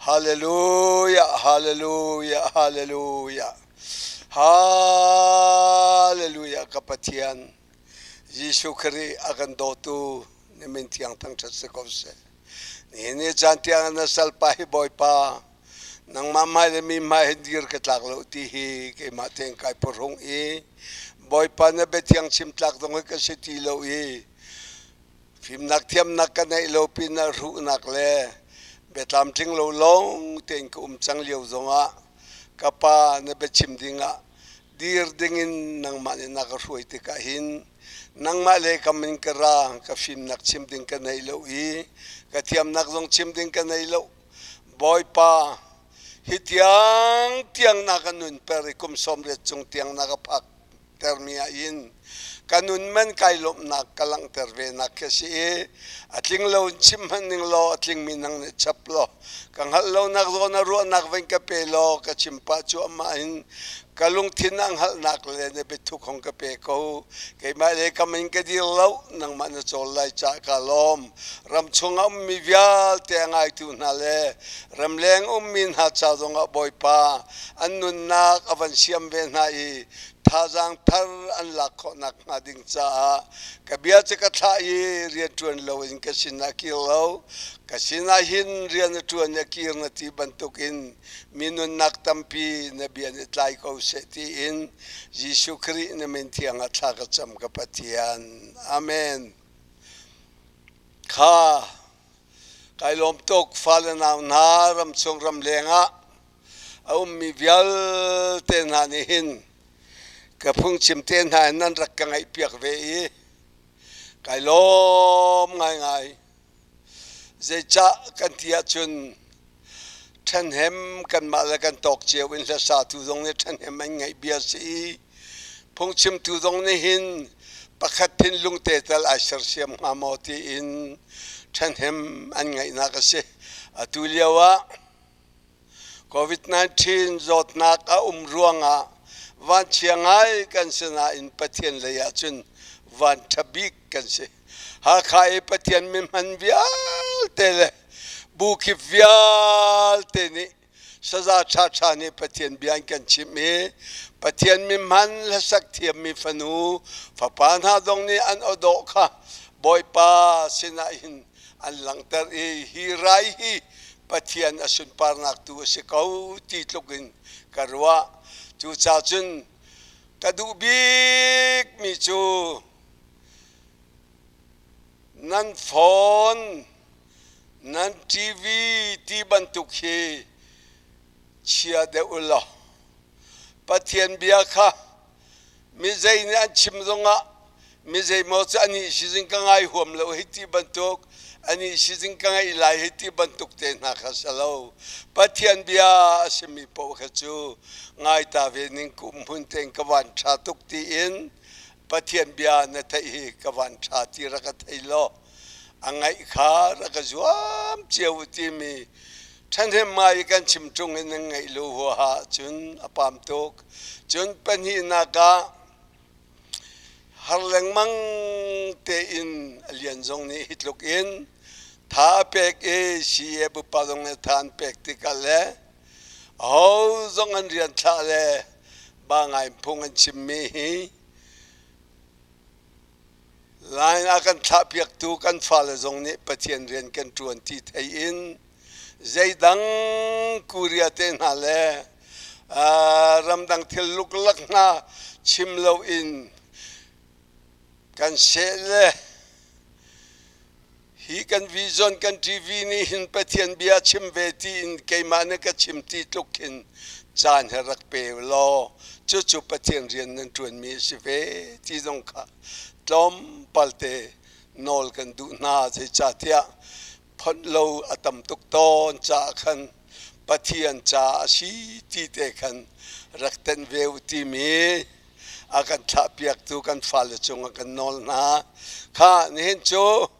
Hallelujah, hallelujah, hallelujah. Hallelujah ka Pathian. Jesuh Khrih a kan dawtu na min thiang thangṭhat si ko seh. Nihin ni caan tiang na salpa hi Bawipa nangmah hmai le mi hmai hin dir ka tlak lo ti hi keimah tein kai phuhrung i Bawipa na biathiang chim tlak zong hi ka si ti lo i fimnak thiamnak ka neih lo pinah hruhnak le biatlamtling lo lawng tein ka um cang lio zongah ka pa na biachim dingah dir dingin nangmah nih na ka hruai tikah hin nangmah le kam in ka ra ka fimnak chim ding ka nei lo i ka thiamnak zong chim ding ka nei lo. Bawipa, hi tiang tiang na ka nunper i kum 80 cung tiang na ka phak termi ah hin ka nun man kai lawmhnak ka langhter ve nak khi a si i a tling lo in chim hmanh ning law a tlingmi nang nih chap law ka hngalh lonak zawn a ruahnak van ka pe law ka chim pah cuahmah in ka lungthin ah hngalhnak le na biathuk hong ka pe ko. Keimah le kam in ka dir lo, nangmah na cawl lai caah ka lawm. Ram chung a ummi vialte a ngaitu hna le ramleng ummi hna ca zongah Bawipa an nunnak a van siam ve hna i thazaang thar an lak khawh nakhnga ding caah ka bia cu ka thlah i rianṭuan loin ka sinah kir lo. Ka sinah hin rian a ṭuan i a kir na ti bantukin mi nunnak tampi na bia nih tlai ko seh tiin Jesuh Khrih na min thiang ah thla ka cam ka Pathian. Amen. Kha kai lawm tuk fale nau hna ramchung ramleng ah a ummi vialte hna nih hin ka phungchim te hna in nan rak ka ngaihpiak ve i kai lawm ngaingai. Zeicah kan ti ahcun ṭhenhem kanmah le kan tawk cio in hlasatu zong nih ṭhenhem an ngeih bia a si i phungchimtu zong nih hin pakhat thinlung te tal ai sersiam hnga maw tiin ṭhenhem an ngeihnak a si. Atu lio ah COVID-19 zawtnak a um ruangah vanchia ngai kan si nain Pathian lei ahcun van ṭha bik kan si. Hakha i Pathian mihman vialte le bu kip vialte nih saza ṭhaṭha nih Pathian bia an kan chimh i Pathian mihman hlasak thiammi fanu fapa hna zong nih an awdawh kha Bawipa sinah hin an langhter i hi rai hi Pathian a sunparnak tu a si ko ti tluk in ka ruah. Cucaah cun ka duh bikmi cu nan phone, nan TV ti bantuk hi chia deuh u law Pathian bia kha mi zei nih an chim zongah mi zeimaw cu anih sizing ka ngai huam lo hei ti bantuk anih sizing ka ngaih lai hei ti bantuk te hna kha si lo. Pathian bia a simi paoh kha cu ngai ta ve ning kum hmun tein ka van ṭha tuk tiin Pathian bia na theih hi ka van ṭha ti rak ka thei law a ngaih kha rak ka zuam cio u timi ṭhahnem ngai i kan chim ṭung in nan ngaih lo huaha cun a pam tuk. Cun pahnihnak ah har lengmang tein a lian zong nih hi tluk in tha a pek i CA pupa zong nih tha an pek tikah le aho zong an rian thlah le ba ngai phung an chimmi hi line a kan thlahpiaktu kan fale zong nih Pathian rian kan ṭuan ti thei in zeidang Korea te hna le ramdang thil luklak hna chim loin kan seh le Hi kan vision kan TV nih hin Pathian bia chim ve tiin keimah nih ka chim ti tluk khin caan he rak pe law cucu Pathian rian nan ṭuanmi a si ve ti zong kha tlawmpal te nawl kan duh hna. Zeicahtiah phonh lo a tam tuk tawn caah khan Pathian ca a si ti te khan rak tenh ve u timi a kan thlahpiaktu kan fale cungah kan nawl hna. Kha nihin cu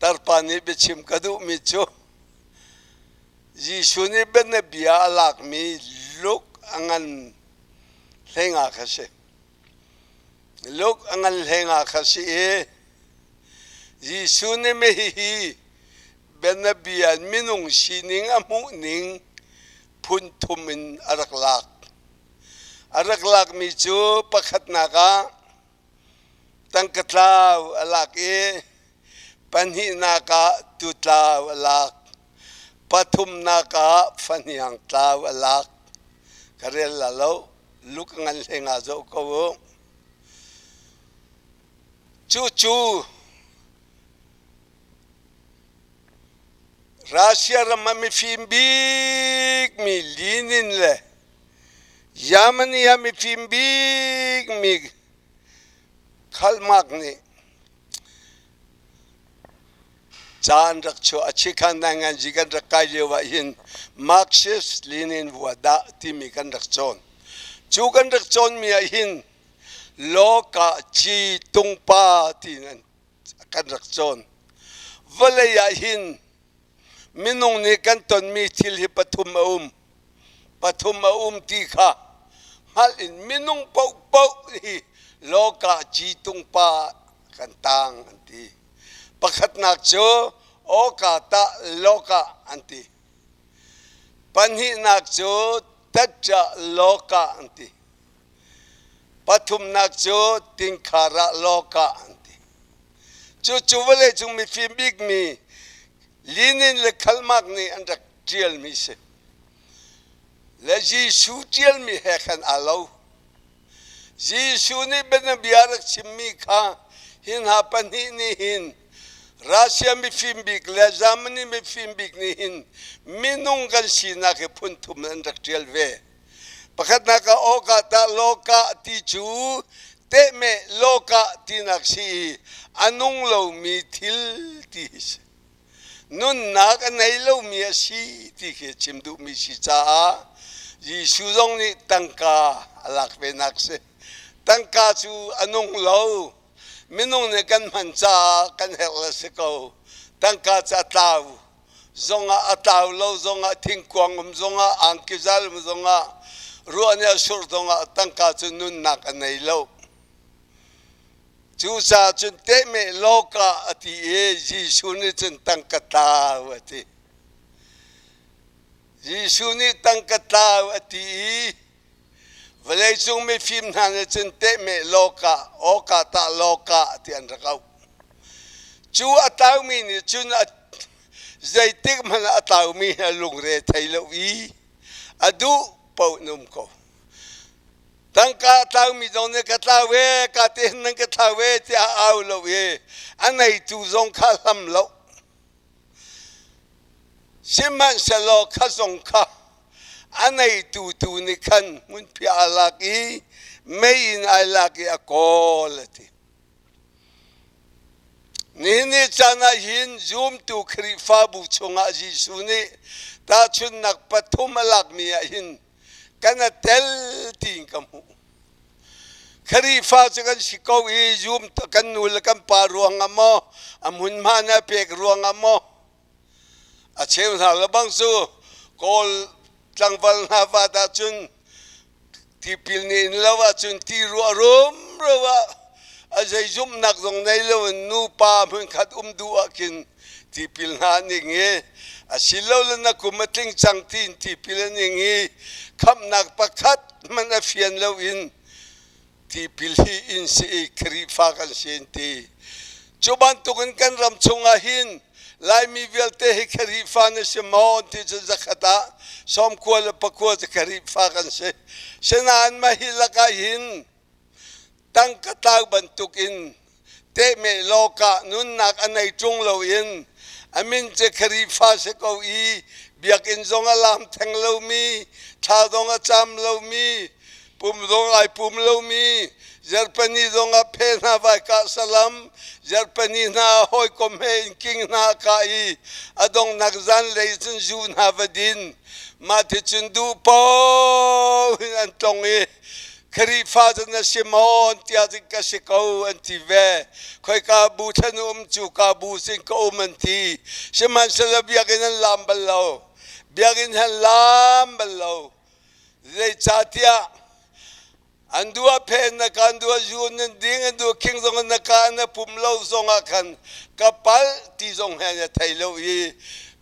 tarpa nih biachim ka duhmi cu Jesuh nih bianabia a lakmi Luke a ngan hleinga kha si. Luke a ngan hleinga kha si i Jesuh nih hihi. Bianabia in minung sining a hmuhning phun thum in a rak lak. A rak lakmi cu pakhatnak ah tangka tlau a lak i pahnihnak ah tutlau a lak. Pathumnak ah fahniang tlau a lak. Ka rel la lo. Luk ngan hlei nga zoh ko u. Cucu Russia ram ah mifim bikmi Lenin le Germany ah mifim bikmi Karl Marx nih ca an rak chuah. A chikhan nainganzi kan rak kai lio ah hin Marxist Lenin vuadah timi kan rak cawn. Cu kan rak cawnmi ah hin Lawka ci tungpa tiin an kan rak cawn. Vawlei ah hin minung nih kan tonmi thil hi pathum a um. Pathum a um ti kha hngalh in minung paohpaoh hi lawka ci tungpa kan tang an ti. Pakhatnak cu awka tah lawka an ti. Pahnihnak cu tatṭa lawka an ti. Pathumnak cu tingkhar ah lawka an ti. Cucu vawleicung mifim bikmi Lenin le Karl Marx nih an rak ṭialmi si. Le Jesuh ṭialmi he khan aa lo. Jesuh nih bianabia rak chimmi kha hi hna pahnih nih hin Russia mifim bik le Germany mifim bik nih hin minung kan sinak hi phun thum an rak ṭial ve. Pakhatnak ah awka tah lawka ti cu tehmeh lawka tinak si i a nung lomi thil ti hi si. Nunnak a nei lomi a si ti khi chim duhmi si caah Jesuh zong nih tangka a lak venak si. Tangka cu a nung lo. Minung nih kan hman caah kan herh le si ko. Tangka cu a tlau. Zongah a tlau lo zongah thingkuang um zongah angki zal um zongah ruah nih a surh zongah tangka cu nunnak a nei lo. Cucaah cun tehmeh lawka a ti i Jesuh nih cun tangka tlau a ti. Jesuh nih tangka tlau a ti i Vawleicung mifim hna nih cun tehmeh lawka, awka tah lawka ti an rak auh. Cu a tlaumi nih cun zeitik hmanh ah a tlaumi hi a lungre thei lo i a duh paoh in um ko. Tangka a tlaumi zong nih ka tlau e, ka te hin nan ka thlau e tiah a au lo i a neitu zong kha hlam lo. Sihmanhsehlaw kha zong kha a neitu tu nih khan hmunphiah aa lak i mei in ai lak i a kawl a ti. Nihin ni caan ah hin zumtu Khrihfabu chungah Jesuh nih tahchunhnak pathum a lakmi ah hin kan a tel tiin ka hmuh. Khrihfa cu kan si ko i zum kan nu le kan pa ruangah maw a hmunhma nih a pek ruangah maw a cheu hna le bang cu Kawl tlangval hna vat ahcun tipil nih in lo ahcun ti ruah rumro ah a zei zumhnak zong nei lo in nupa hmunkhat um duh ah khin tipil hna an ing i asilole na kum a tling cang tiin tipil an ing i khamhnak pakhat hmanh a fian loin tipil hi in si i Khrihfa kan si an ti. Cu bantukin kan ram chungah hin Laimi vialte hi Khrihfa na si maw an ti cu zakhat ah sawmkua le pakua cu Khrihfa kan si. Sinain mah hi lakah hin tangka tlau bantukin tehmeh lawkah nunnak a nei ṭung loin a min cu Khrihfa si ko i biakinn zong a lam theng lomi thla zong a cam lomi pum zong ai pum lomi Zarhpini zong ah phe hna vai kah salam Zarhpini hna hawikom he in king hna kah i a donghnak zanlei cun zu hna va din mah ti cun duh paoh in an tlong i Khrihfa cu na si maw tiah cun ka si ko an ti ve. Khoika bu thlan um cu ka bu sin ka um an ti. Sihmanhsehlaw biakinn an lam bal lo. Biakinn an lam bal lo. Zeicahtiah An duh ah phen na ka, an duh ah zu nan ding, an duh khing zong na ka na pum lo zong ah khan ka palh ti zong he na thei lo i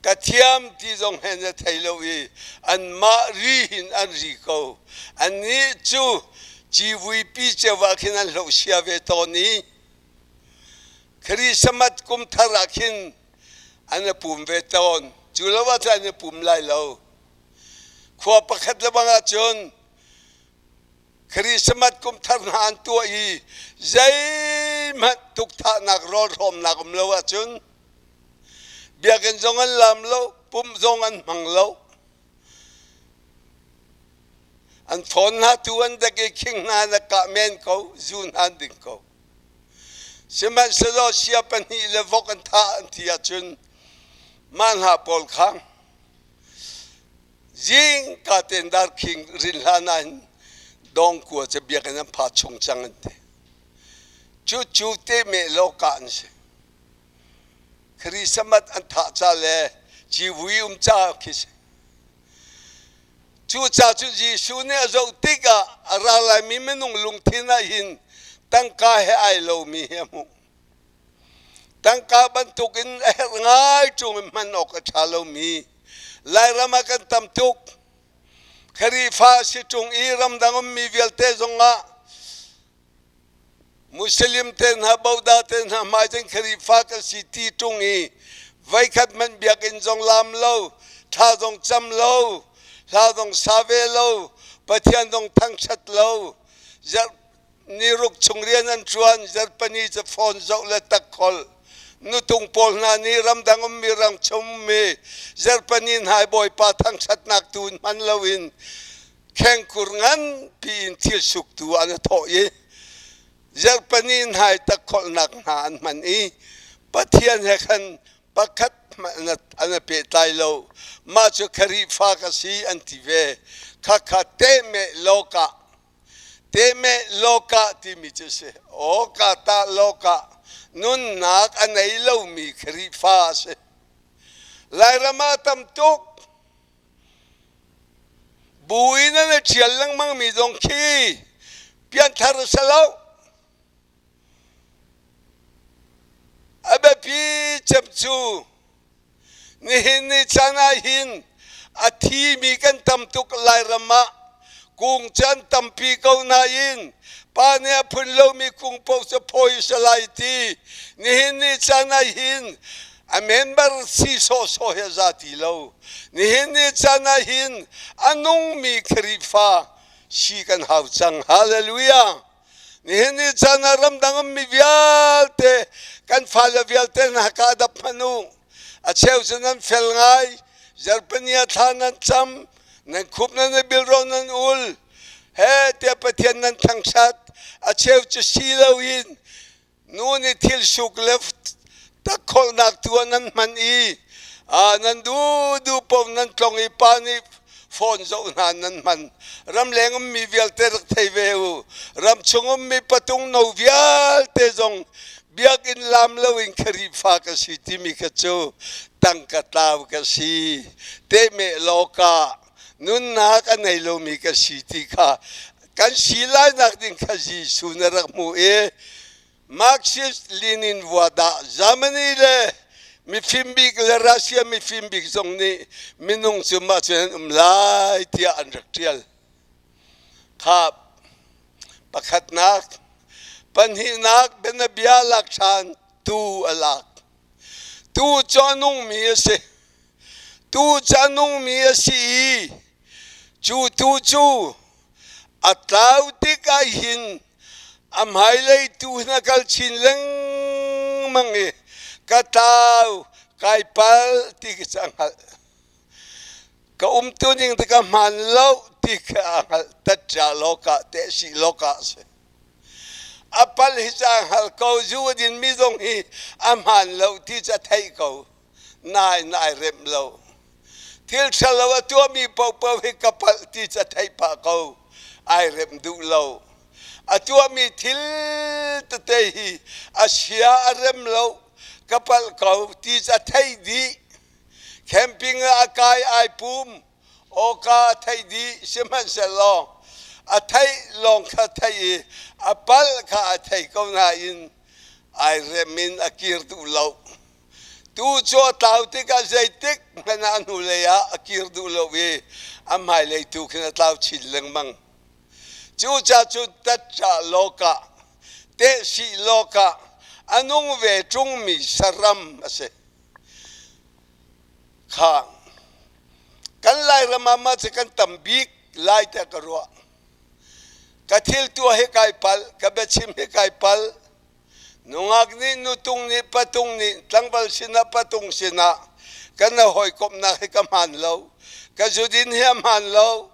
ka thiam ti zong he na thei lo i anmah ri hin an ri ko. Annih cu civuipi cio ah khin an hloh sia ve tawn i Khrisamat kum thar ah khin an i pum ve tawn. Cu lo ahcun an i pum lai lo. Khua pakhat le bang ahcun Khrisamat kum thar hna an tuah i zeihmanh tukthahnak rawlhrawmnak um lo ahcun biakinn zong an lam lo, pumh zong an hmang lo. An phone hna tu an dek i khing hna na kah men ko, zu hna an ding ko. Sihmanhsehlaw sia pahnih le vok an thah an ti ahcun mah hna pawl kha zingka tein darkhing rin hlan ah hin dawngkua cu biakinn an pha chung cang an ti. Cucu tehmeh lo kah an si. Khrisamat an thah ca le civui um ca khi si. Cucaah cun Jesuh nih a zoh tikah a ra laimi minung lungthin ah hin tangka he ai lomi hi a hmuh. Tangka bantukin a herh ngai ṭung in hman awk a ṭha lomi Lairam ah kan tam tuk. Khrihfa si ṭung i ramdang ummi vialte zongah Muslim te hna Boda te hna hmai cun Khrihfa kan si ti ṭung i voikhat hmanh biakinn zong lam lo, thla zong cam lo, hla zong sa ve lo, Pathian zong thangṭhat lo, zarh niruk chung rian an ṭuan, zarhpani cu phone zoh le takkholh. Nutung pawl hna nih ramdang ummi ramchung ummi zarhpani hna i Bawipa thangṭhatnak tu in hman loin khengkur nganpi in thil suktu an i thawh i zarhpani hnai takkholhnak hna an hman i Pathian he khan pakhat hmanh an i pehtlai lo. Mah cu Khrihfa ka si an ti ve. Khakha tehmeh lawkah tehmeh lawkah timi cu si. Awka ta lawkah nunnak a nei lomi Khrihfa a si. Lairam ah tam tuk Bu in an i ṭhial lengmangmi zong khi pianthar a si lo. A biapi cem cu nihin ni caan ah hin a thimi kan tam tuk Lairam ah kung cu an tampi ko nain pa nih a phun lomi kung paoh cu phawi a si lai ti nihin ni caan ah hin a member si sawhsawh hi a za ti lo. Nihin ni caan ah hin a nungmi Khrihfa si kan hau cang. Hallelujah! Nihin ni caan ah ramdang ummi vialte kan fale vialte hna ka dap hmanh u. A cheu cu nan fel ngai, zarhpini ah thla nan cam, nan khup nan i bilro nan ul. He tiah Pathian nan thangṭhat. A cheu cu si loin Nu nih thil suk le takkholhnak tu ah nan hman i nan duhduh paoh nan tlong i pa nih phone zoh hna nan hman. Ramleng ummi vialte rak thei ve u. Ramchung ummi patung no vialte zong biakinn lam loin Khrihfa ka si timi kha cu tangka tlau ka si. Tehmeh lawka nunnak a nei lomi ka si ti kha kan si lainak ding kha Jesuh na rak hmuh i Marxist Lenin vuadah Germany le mifim bik le Russia mifim bik zong nih minung cu mah cun an um lai tiah an rak ṭial. Kha pakhatnak, pahnihnak bianabia lak ṭhan tu a lak. Tu cu a nungmi a si. Tu cu a nungmi a si i cu tu cu a tlau tikah hin a hmailei tu hin a kal chin lengmang i ka tlau kai pal ti khi cu a hngalh. Ka umtuning te ka hmaan lo ti kha a hngalh tatṭa lawkah tehsih lawkah a si. A pal hi cu a hngalh ko zu a dinmi zong hi a hmaan lo ti cu a theih ko. Nain ai remh lo. Thil ṭhalo a tuahmi paohpaoh hi ka palh ti cu a theih pah ko. Ai remh duh lo. A tuahmi thil tete hi a sia a rem lo. Ka palh ko ti cu a theih dih. Camping ah a kai ai pum. Awka a theih dih. Sihmanhsehlaw a A theih lawng kha theih i a palh kha a thei ko nain ai rem in a kir duh lo. Tu cu a tlau tikah zeitik hmanh ah a hnulei ah a kir duh lo i a hmailei tu khin a tlau chin lengmang. Cucaah cun tatṭah lawkah, tehsih lawkah a nung ve ṭungmi saram a si. Kha kan Lairam ah mah cu kan tam bik lai tiah ka ruah. Ka thil tuah hi kai palh, ka biachim hi kai palh. Nungak nih nutung nih patung nih tlangval sinah patung sinah kan hawikomhnak hi ka hmaan lo. Ka zudin hi a hmaan lo.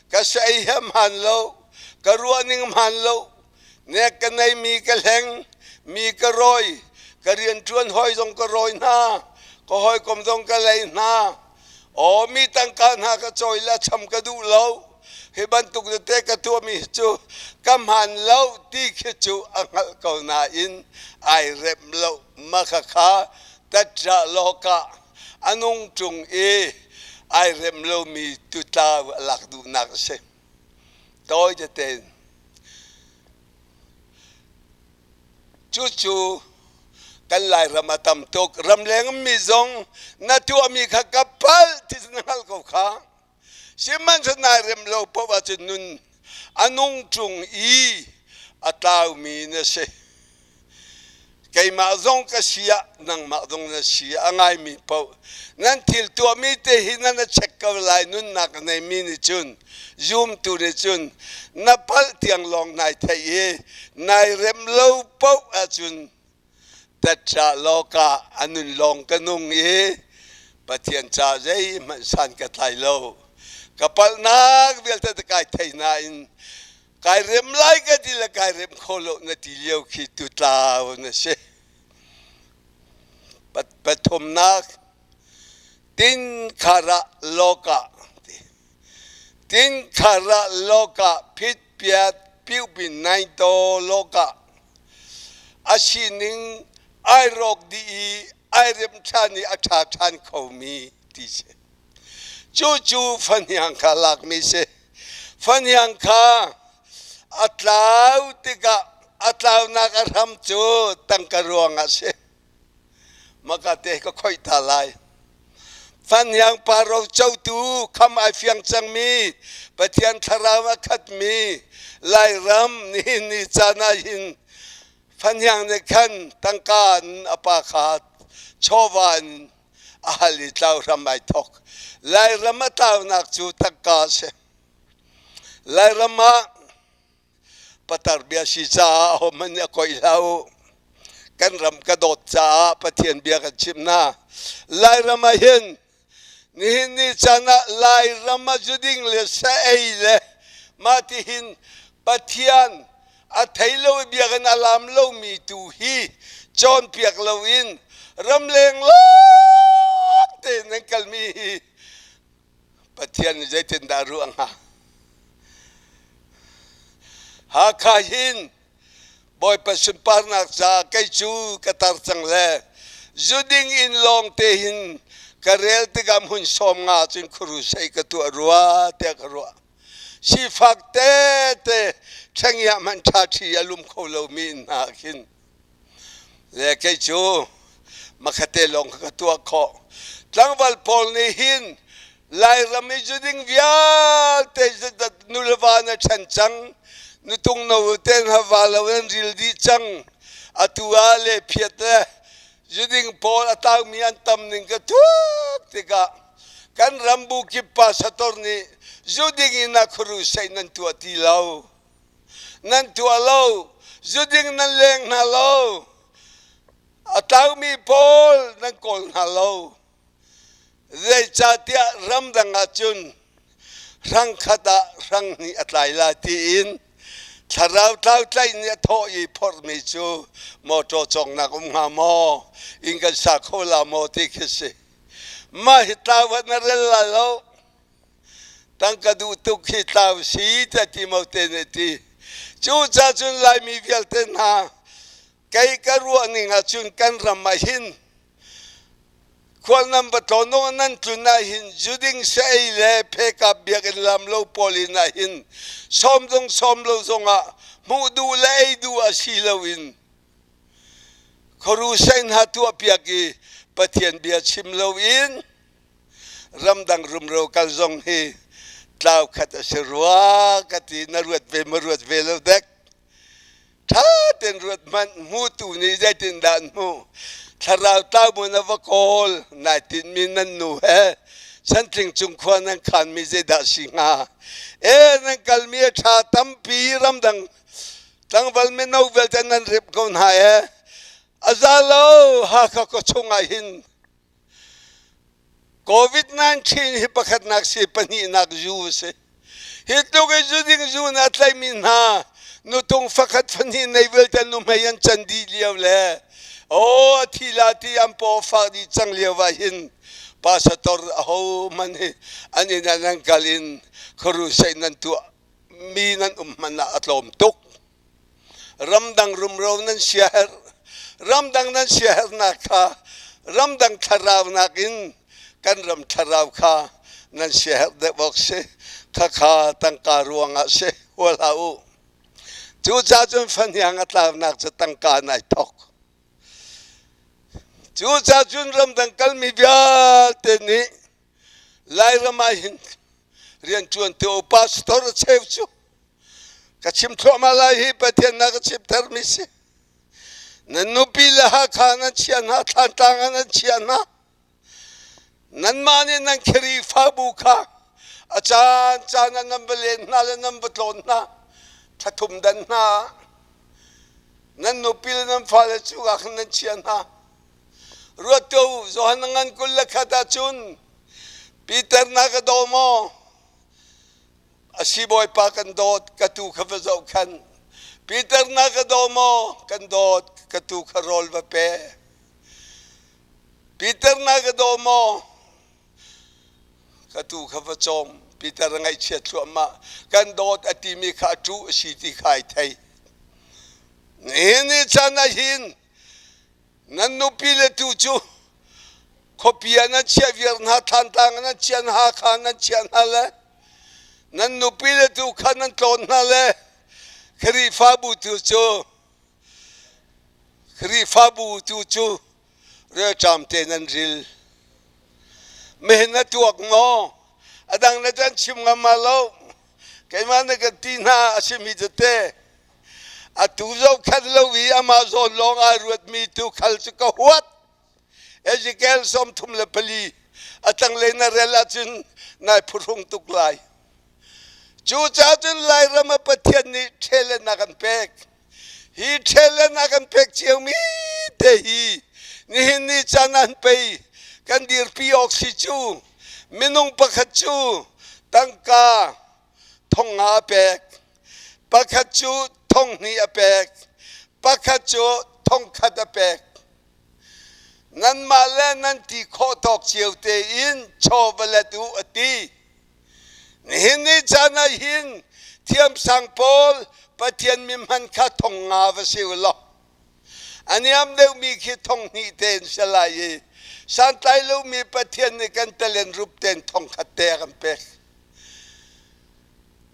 Ka sei hi a hmaan lo. Ka ruahning hmaan lo. Nek ka neimi ka hleng, mi ka rawi, ka rianṭuan hawi zong ka rawi hna, ka hawikom zong ka lei hna. Aw mi tangka hna ka cawi le cham ka duh lo. Hi bantuk tete ka tuahmi cu ka hmaan lo ti khi cu a hngalh ko nain ai remh lo. Mah khakha tatṭa lawkah a nung ṭung i ai rem lomi tutlau a lak duhnak a si. Tawi tete in. Cucu kan Lairam a tam tuk. Ramleng mi zong na tuahmi kha ka palh ti na hngalh ko kha. Sihmanhsehlaw nai rem lo paoh ahcun nun a nung ṭung i a tlaumi na si. Keimah zong ka si ah nangmah zong na si a ngaimi paoh nan thil tuahmi te hi nan a check ko lai nunnak a neimi nih cun zumtu nih cun na palh tiang lawng nai theih i nai rem lo paoh ahcun Tatṭah lawkah a nun lawng ka nung i Pathian ca zeihmanh san ka tlai lo. Ka palhnak vialte te kai thei nain kai rem lai ka ti le kai rem kho lo na ti lio khi tutlau na si. Pathumnak tin khara lawkah tin khara lawkah phit piat piu pin nai to lawkah A sining ai rawk dih i ai rem ṭhan i a ṭha ṭhan khomi ti si. Cucu fahniang kha lakmi si. Fahniang kha a tlau tikah a tlaunak a hram cu tangka ruangah si. Maka te ka khoih ta lai. Fahniang pa rocotu kham ai fiang cangmi Pathian thlarau a khatmi Lairam nihin ni caan ah hin fahniang nih khan tangka in a pa kha chawva in a hal i tlau hram ai thok. Lairam a tlaunak cu tangka a si. Lairam ah Patar bia si caah ahohmanh nih a koih hlah u. Kan ram ka dawt caah Pathian bia kan chimh hna. Lairam ah hin nihin ni caan ah Lairam ah zuding le sa ei le mah tihin Pathian a thei lo i biakinn a lam lomi tu hi cawnpiak loin ramleng lawng tein nan kalmi hi Pathian nih zeitindah a ruah hnga? Hakha hin Bawipa sunparnak caah kei cu ka tar cang le zuding inn lawng te hin ka rel tikah hmun 50 cun khuarusei ka tuah rua tiah ka ruah. Sifak tete ṭhengiah hmanh ṭhaṭhi a lum kho lomi inn hna khin Le kei cu makhate lawng kha ka tuah khawh. Tlangval pawl nih hin Lairam i zuding vialte nuleva na ṭhen cang, nutung no ten ha va lo nan ril dih cang. Atu ah le phiat le zuding pawl a taumi an tam ning ka tuak tikah kan ram bu kip pastor nih zuding in a khuaru sei nan tuah ti lo. Nan tuah lo, zuding nan leng hna lo, a tlaumi pawl nan kawl hna lo. Zeicahtiah ramdang ah cun hrang khat ah hrang hnih a tlai lai tiin thlarau tlau tlaih nih a thawh i phorhmi cu mawṭaw cawknak um hnga maw, inn kan sa kho la maw ti khi si. Mah hi tlau ah na rel lai lo. Tangka duh tuk hi tlau si tiah Timote nih a ti. Cucaah cun Laimi vialte hna kei ka ruah ning ahcun kan ram ah hin Khual nan va tlawn awk nan tlun ahhin zuding sa-ei le phekap biakinn lam lo pawl in ahhin sawm zong sawm lo zongah hmuh duh le ei duh a si loin khuaru sei hna tuahpiak i Pathian bia chim loin ramdang rumro kal zong hi tlau khat a si rua ka ti. Na ruat ve ma ruat ve lo dek? Ṭha tein ruat hmanh. Hmutu nih zeitindah an hmuh? Thlarau tlau maw na va kawl? Nai tinhmi nan nu he chantling cung khua nan khanmi zeidah si hnga? E nan kalmi a ṭha tampi, ramdang tlangval mino vialte nan rep ko hna e. A za lo. Hakha khua chungah hin COVID-19 hi pakhatnak si, pahnihnak zu a si. Hi tluk i zu ding zu na tlaihmi hna nutung fakhat fahnih nei vialte nuhmei an can dih lio le aw a thi la ti an paw fak dih cang lio ah hin pastor aho hmanh hi an inn ah nan kal in khuaruhsaih nan tuah mi nan um hmanh ah a tlawm tuk. Ramdang rumro nan siaherh. Ramdang nan siaherhnak kha ramdang thlarau nakin kan ram thlarau kha nan siaherh deuh awk si. Khakha tangka ruangah si hua hlah u. Cucaah cun fahniang a tlaunak cu tangka nai thok. Cucaah cun ramdang kalmi vialte nih Lairam ah hin rianṭuan te u. Pastor a cheu cu ka chim thluahmah lai hi Pathian na ka chimtermi si. Nan nupi le Hakha nan chia hna, Thlantlang ah nan chia hna. Nanmah nih nan Khrihfabu kha a caan caan ah nan va len hna le nan va tlawn hna, thlathum dan hna. Nan nupi le nan fale cu ah khan nan chia hna. Ruat ko, Johan ngan 21 ahcun Peter na ka daw maw? A si Bawipa, kan dawt, ka tu kha va zoh khan. Peter na ka daw maw? Kan dawt, ka tu kha rawl va pe. Peter na ka daw maw? Ka tu kha va cawm. Peter a ngaihchiat thluahmah. Kan dawt a timi kha a ṭuh a si ti kha ai thei. Nihin ni chan ah hin nan nupi le tu cu khuapi ah nan chiah viar hna, Thlantlang ah nan chiah hna, Hakha nan chiah hna le nan nupi le tu kha nan tlawn hna le Khrihfabu tu cu Khrihfabu tu cu relṭam te nan ril. Mehin na tuak maw? A dang na kan chim ngam ma lo. Keimah na kan ti hna a simi tete. Atu zohkhenh lo i amah zawn lawng aa ruatmi tuukhal cu ka huat. Ezekiel 34 a tanglei na rel ahcun nai phuhrung tuk lai. Cucaah cun Lairam ah Pathian nih ṭhelen a kan pek. Hi ṭhelen a kan pek ciomi te hi nihin ni caan an pei kan dirpi awk si cu minung pakhat cu tangka thong nga a pek, pakhat cu thong hnih a pek, pakhat cu thong khat a pek. Nanmah le nan ti khawh tawk cio tein chaw va let u a ti. Nihin ni caan ah hin thiamsang pawl Pathian mi hman kha thong nga va si u law a niam deuhmi khi thong hnih tein si lai i santlai lomi Pathian nih kan talen rup tein thong khat te a kan pek.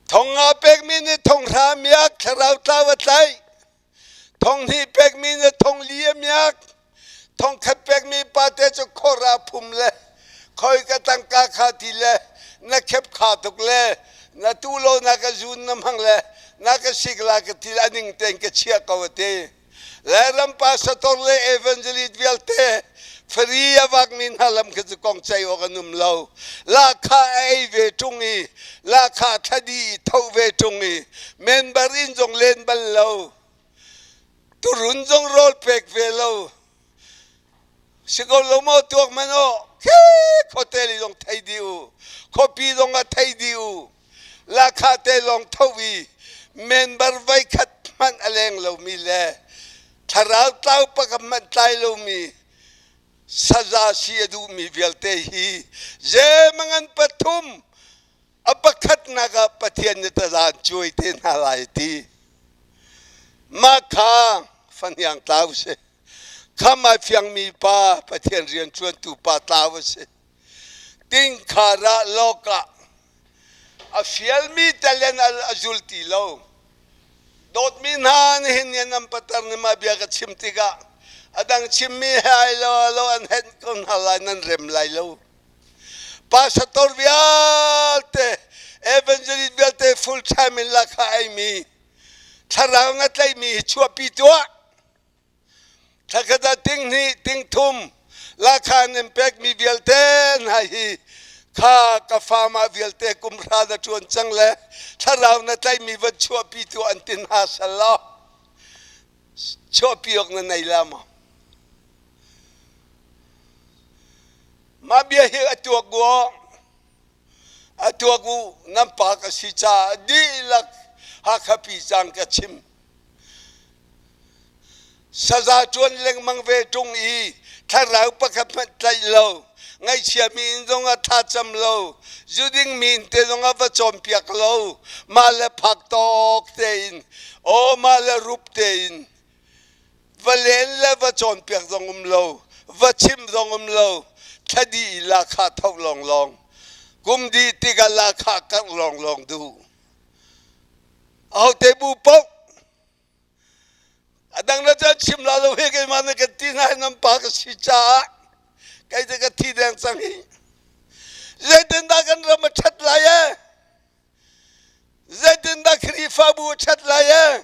Thong nga pekmi nih thong hra miak thlarau tlau a tlaih. Thong hnih pekmi nih thong li a miak. Thong khat pekmi pate cu khor ah phum le khoi ka tangka kha ti le na khep kha tuk le na tu lo na ka zun na hmang le na ka sik la ka ti le a ning tein ka chiah ko a ti. Lairam pastor le evangelist vialte free a vakmi hna lam kha cu kong ceih awk an um lo. Lahkhah a ei ve ṭung i lahkhah thladi i tho ve ṭung i member inn zong len bal lo. Turun zong rawl pek ve lo. Si ko lo maw tuak man aw khe hotel i zong thei dih u. Khuapi zong ah thei dih u. Lahkhah te lawng tho i member voikhat hmanh a leng lomi le thlarau tlau pakhat hmanh tlai lomi saza si a duhmi vialte hi zemangan pathum a pakhatnak ah Pathian nih taza an cuai te hna lai ti. Mah kha fahniang tlau si. Kham ai fiangmi pa Pathian rian ṭuantu pa tlau a si. Tingkhar ah lawk ah a fialmi talent a zul ti lo. Dawtmi hna nihin ni nan patar nih mah bia ka chim tikah a dang chimmi he ai lo lo an henh ko hna lai nan rem lai lo. Pastor vialte evangelist vialte full time in lakha eimi thlarau na tlaihmi hi chuahpi tuah. Thlakhat ah ting hnih, ting thum lakha nan pekmi vialte hna hi kha ka fa mah vialte kum hra na ṭuan cang le thlarau na tlaihmi van chuahpi tu an ti hna sal law chuahpi awk na nei la maw? Mah bia hi a tuak u a tuak u nan pa ka si caah dihlak Hakha pi cang ka chim. Saza ṭuan lengmang ve ṭung i thlarau pakhat hmanh tlaih lo, ngaihchiami inn zongah thlacam lo, zuding mi inn te zongah va cawnpiak lo, mah le phak tawk tein, aw mah le rup tein va len le va cawnpiak zong um lo, va chim zong um lo, thla dih i lahkhah tho lawnglawng, kum dih tikah lahkhah karh lawnglawng duh. Ahote bu paoh a dang na cun chim la lo hi keimah na kan ti hna nan pa ka si caah kei cu ka thi deng cang hi. Zeitindah kan ram a ṭhat lai ee? Zeitindah Khrihfabu a ṭhat lai ee?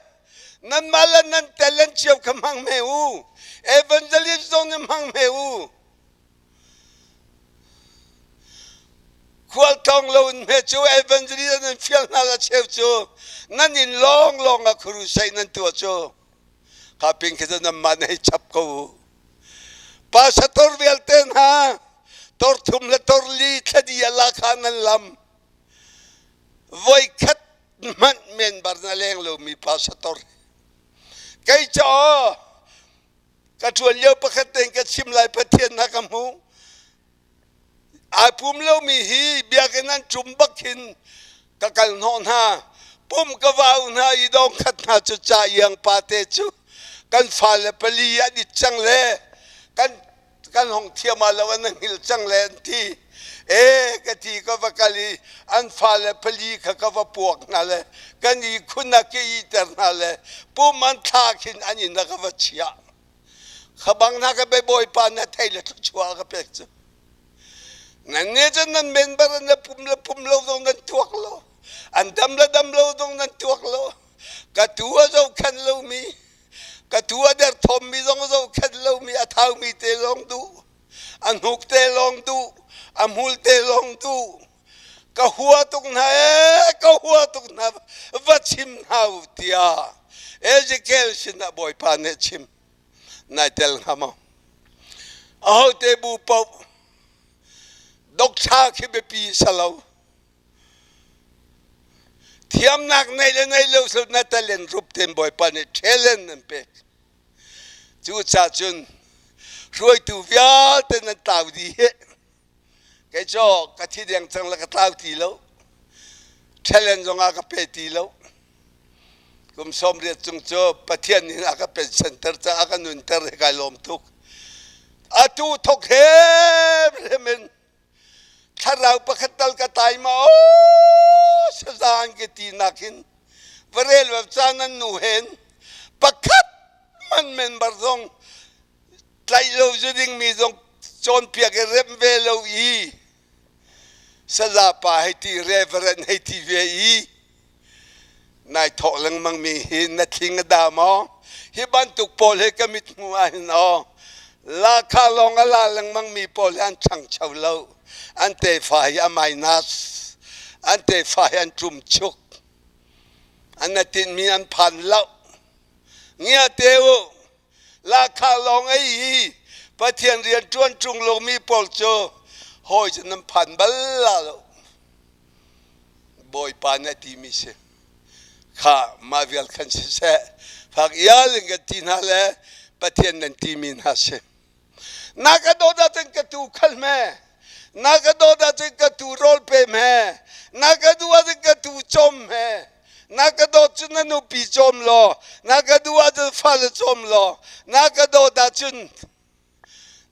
Nanmah le nan talent cio kha hmang hme u. Evangelist zong nih hmang hme u. Khualtlawng lo in hme cu evangelist nan fial hna la cheu cu nan inn lawnglawng ah crusade nan tuah cu kha ping khi cu nanmah nan hei chap ko u. Pastor vialte hna tor thum le tor li thladi a la kha nan lam voikhat hmanh men bar na leng lomi pastor kei caw ka ṭuan lio pakhat tein ka chim lai Pathian na ka hmuh ai pum lomi hi biakinn an ṭum bak hin ka kal hnawh hna pum ka vau hna i dong khat hna cu ca iang pa te cu kan fale pali an it cang le kan kan hong thiam ah lo an hngil cang le an ti e ka ti ka va kal i an fale pali kha ka va puak hna le kan i khun ah ka iter hna le pum an thla khin an inn ah ka va chiah kha bang hna ka be bawipa na thei le thluachuah ka pek cu nan ne cun nan member an le pum le pum lo zong nan tuak lo an dam le dam lo zong nan tuak lo ka tu a zohkhenh lomi ka tu a derthawmmi zong a zohkhenh lomi a thaumi te lawng duh a hnuk te lawng duh a hmul te lawng duh ka hua tuk hna ee ka hua tuk hna va chim hna u tiah Ezekiel sinah Bawipa nih chim nai tel hnga maw ahote bu paoh dokṭha khi biapi salo thiamnak nei le nei lo sul na talent rup ten Bawipa nih talent an pek cucaah cun hruaitu vialte nan tlau dih hi Kei cu ka thi deng cang le ka tlau ti lo. Talent zong a ka pe ti lo. Kum 80 cung cu Pathian nih a ka pension ter caah a ka nunter hi kai lawm tuk. Atu thok hemhem in thlarau pakhat tal ka tai ma aw sazan ke ti nak hin varel va caan an nu hen pakhat man member zong tlaih lo zu dingmi zong cawnpiak i remh ve lo i saza pa hei ti reverend hei ti ve i nai thawh lengmang mi hi na thling a da maw hi bantuk pawl hi ka mit hmu ah hin aw lakha lawng a la lengmang mi pawl hi an ṭhangcho lo an tefa hi a minus an tefa hi an ṭumchuk an na tinhmi an phan lo ngia te u Lahkhah lawng ei i Pathian rian ṭuan ṭung lomi pawl cu hawi cu nan phan bal la lo. Bawipa nih a timi si. Kha mah vial khan siseh, fak ial in kan ti hna le Pathian nan timi hna si. Na ka dawt ahcun ka tuu khal hme, na ka dawt ahcun ka tuu rawl pe hme, na ka duh ahcun ka tuu cawm hme. Na ka dawt cun na nupi cawm law, na ka duh ahcun fale cawm law, na ka dawt ahcun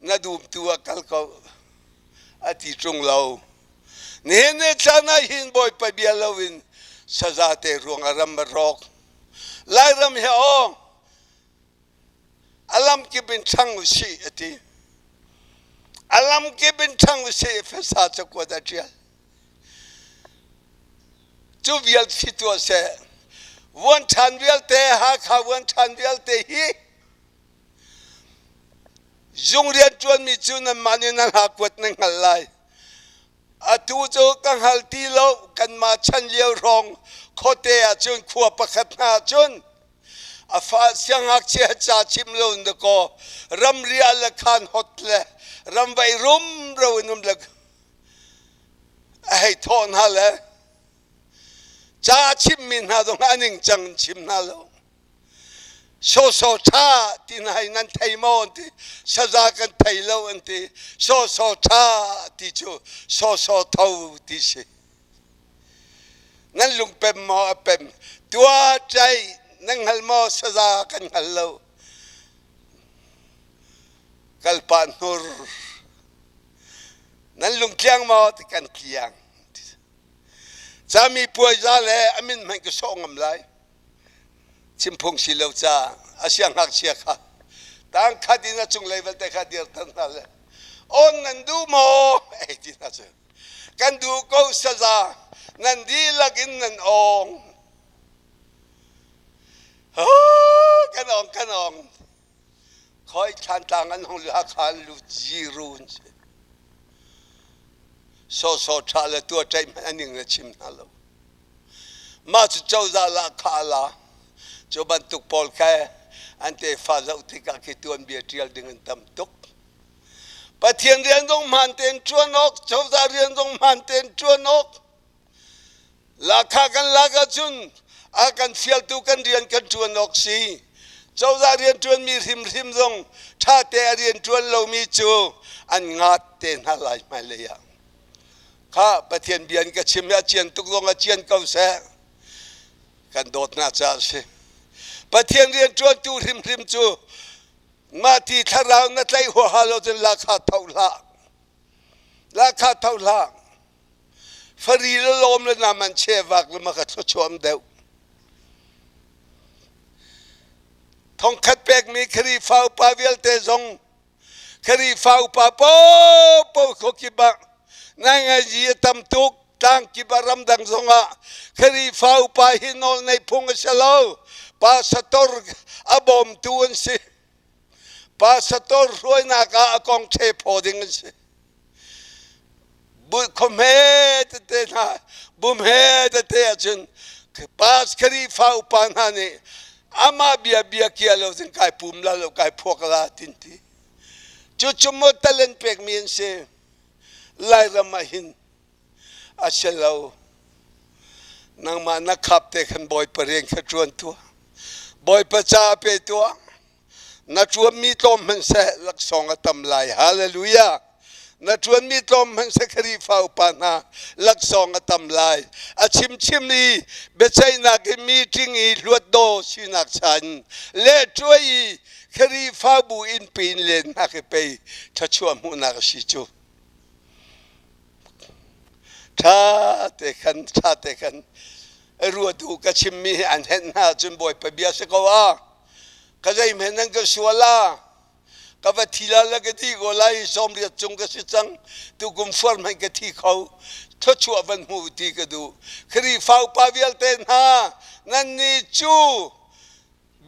na dum tu ah kal ko a ti ṭung lo. Nihin ni caan ah hin Bawipa bia loin saza te ruang ah ram a rawk. Lairam hi aw a lamkip in ṭhang u sih a ti. A lamkip in ṭhang u sih Efesa cakuat a ṭial. Cu vial khi tuah seh. Vuan ṭhan vialte, Hakha vuan ṭhan vialte hi zung rian ṭuanmi cu nanmah nih nan hakuat nan hngalh lai. Atu cu ka hngal ti lo, kanmah chan lio hrawng khuate ahcun khua pakhat hna ahcun a fa siangngakchia ca chim lo in dakaw ramri ah le khan hot le ramvei rumro in um le a hei thawh hna le ca a chimmi hna zong a ningcang in chim hna lo. Sawsaw ṭha ti hna hi nan thei maw an ti. Saza kan thei lo an ti. Sawsaw ṭha ti cu sawsaw tho ti si. Nan lungpem maw a pem. Tua ṭai nan hngal maw saza kan hngal lo. Kalpa hnur. Nan lungtliang maw ti kan tliang. Cami puai za le a min hmanh ka sawh ngam lai. Chimphung si lo ca a siangngakchia kha tang khat in a cunglei vialte kha dirter hna le on nan duh maw ei ti hna cu kan duh ko saza nan dihlak in nan ong kan ong kan ong khoi thlantlang an hong lu Hakha an lu zero an si sawsaw ṭha le tua ṭaih hmanh an ning le chim hna lo Mah cu cozah lahkhah a la. Cu bantuk pawl kha an tefa zoh tikah khi tuanbia ṭial ding an tam tuk. Pathian rian zong hmaan tein ṭuan awk, cozah rian zong hmaan tein ṭuan awk. Lahkhah kan lak ahcun a kan fialtu kan rian kan ṭuan awk si. Cozah rian ṭuanmi hrimhrim zong ṭhate a rian ṭuan lomi cu an ngat te hna lai hmailei ah. Kha Pathian bia in ka chim i a cian tuk zong a cian ko seh. Kan dawtnak caah a si. Pathian rianṭuantu hrimhrim cu mah ti thlarau na tlaih huaha lo cun lahkhah tho hlah. Lahkhah tho hlah. Fari le lawm le naman chevak le maka thluachuam deuh. Thongkhat pekmi Khrihfa upa vialte zong Khrihfa upa paohpaoh khuakip ah ngaingazi a tam tuk tlangkip ah ramdang zongah Khrihfa upa hi nawl nei phung a si lo pastor a bawmtu an si pastor hruainak ah a kong ṭhe phaw ding an si khuahme tete hna bumhe tete ahcun pas Khrihfa upa hna nih amah bia bia kia lo cun kai pum la lo kai phuak la tin ti cucu maw talent pekmi an si Lairam ah hin a si lo nangmah na khap te khan Bawipa rian kha ṭuan tuah Bawipa ca pe tuah Na ṭuanmi tlawm hmanhseh laksawng a tam lai. Hallelujah! Na ṭuanmi tlawm hmanhseh Khrihfa upa hna laksawng a tam lai. A chimchim i biaceihnak i meeting i hluatdaw sinak chan le ṭuai i Khrihfabu innpi in lennak i pei thluachuah hmuhnak a si cu. Ṭha te khan ṭha te khan ruatu ka chimmi hi an henh hna cun Bawipa bia si ko ah ka zeihmanh nan ka sual ah ka va thi la la ka ti ko lai 80 cung ka si cang tukum fuar hmanh ka thi kho thluachuah van hmu ti ka duh Khrihfa upa vialte hna nan nih cu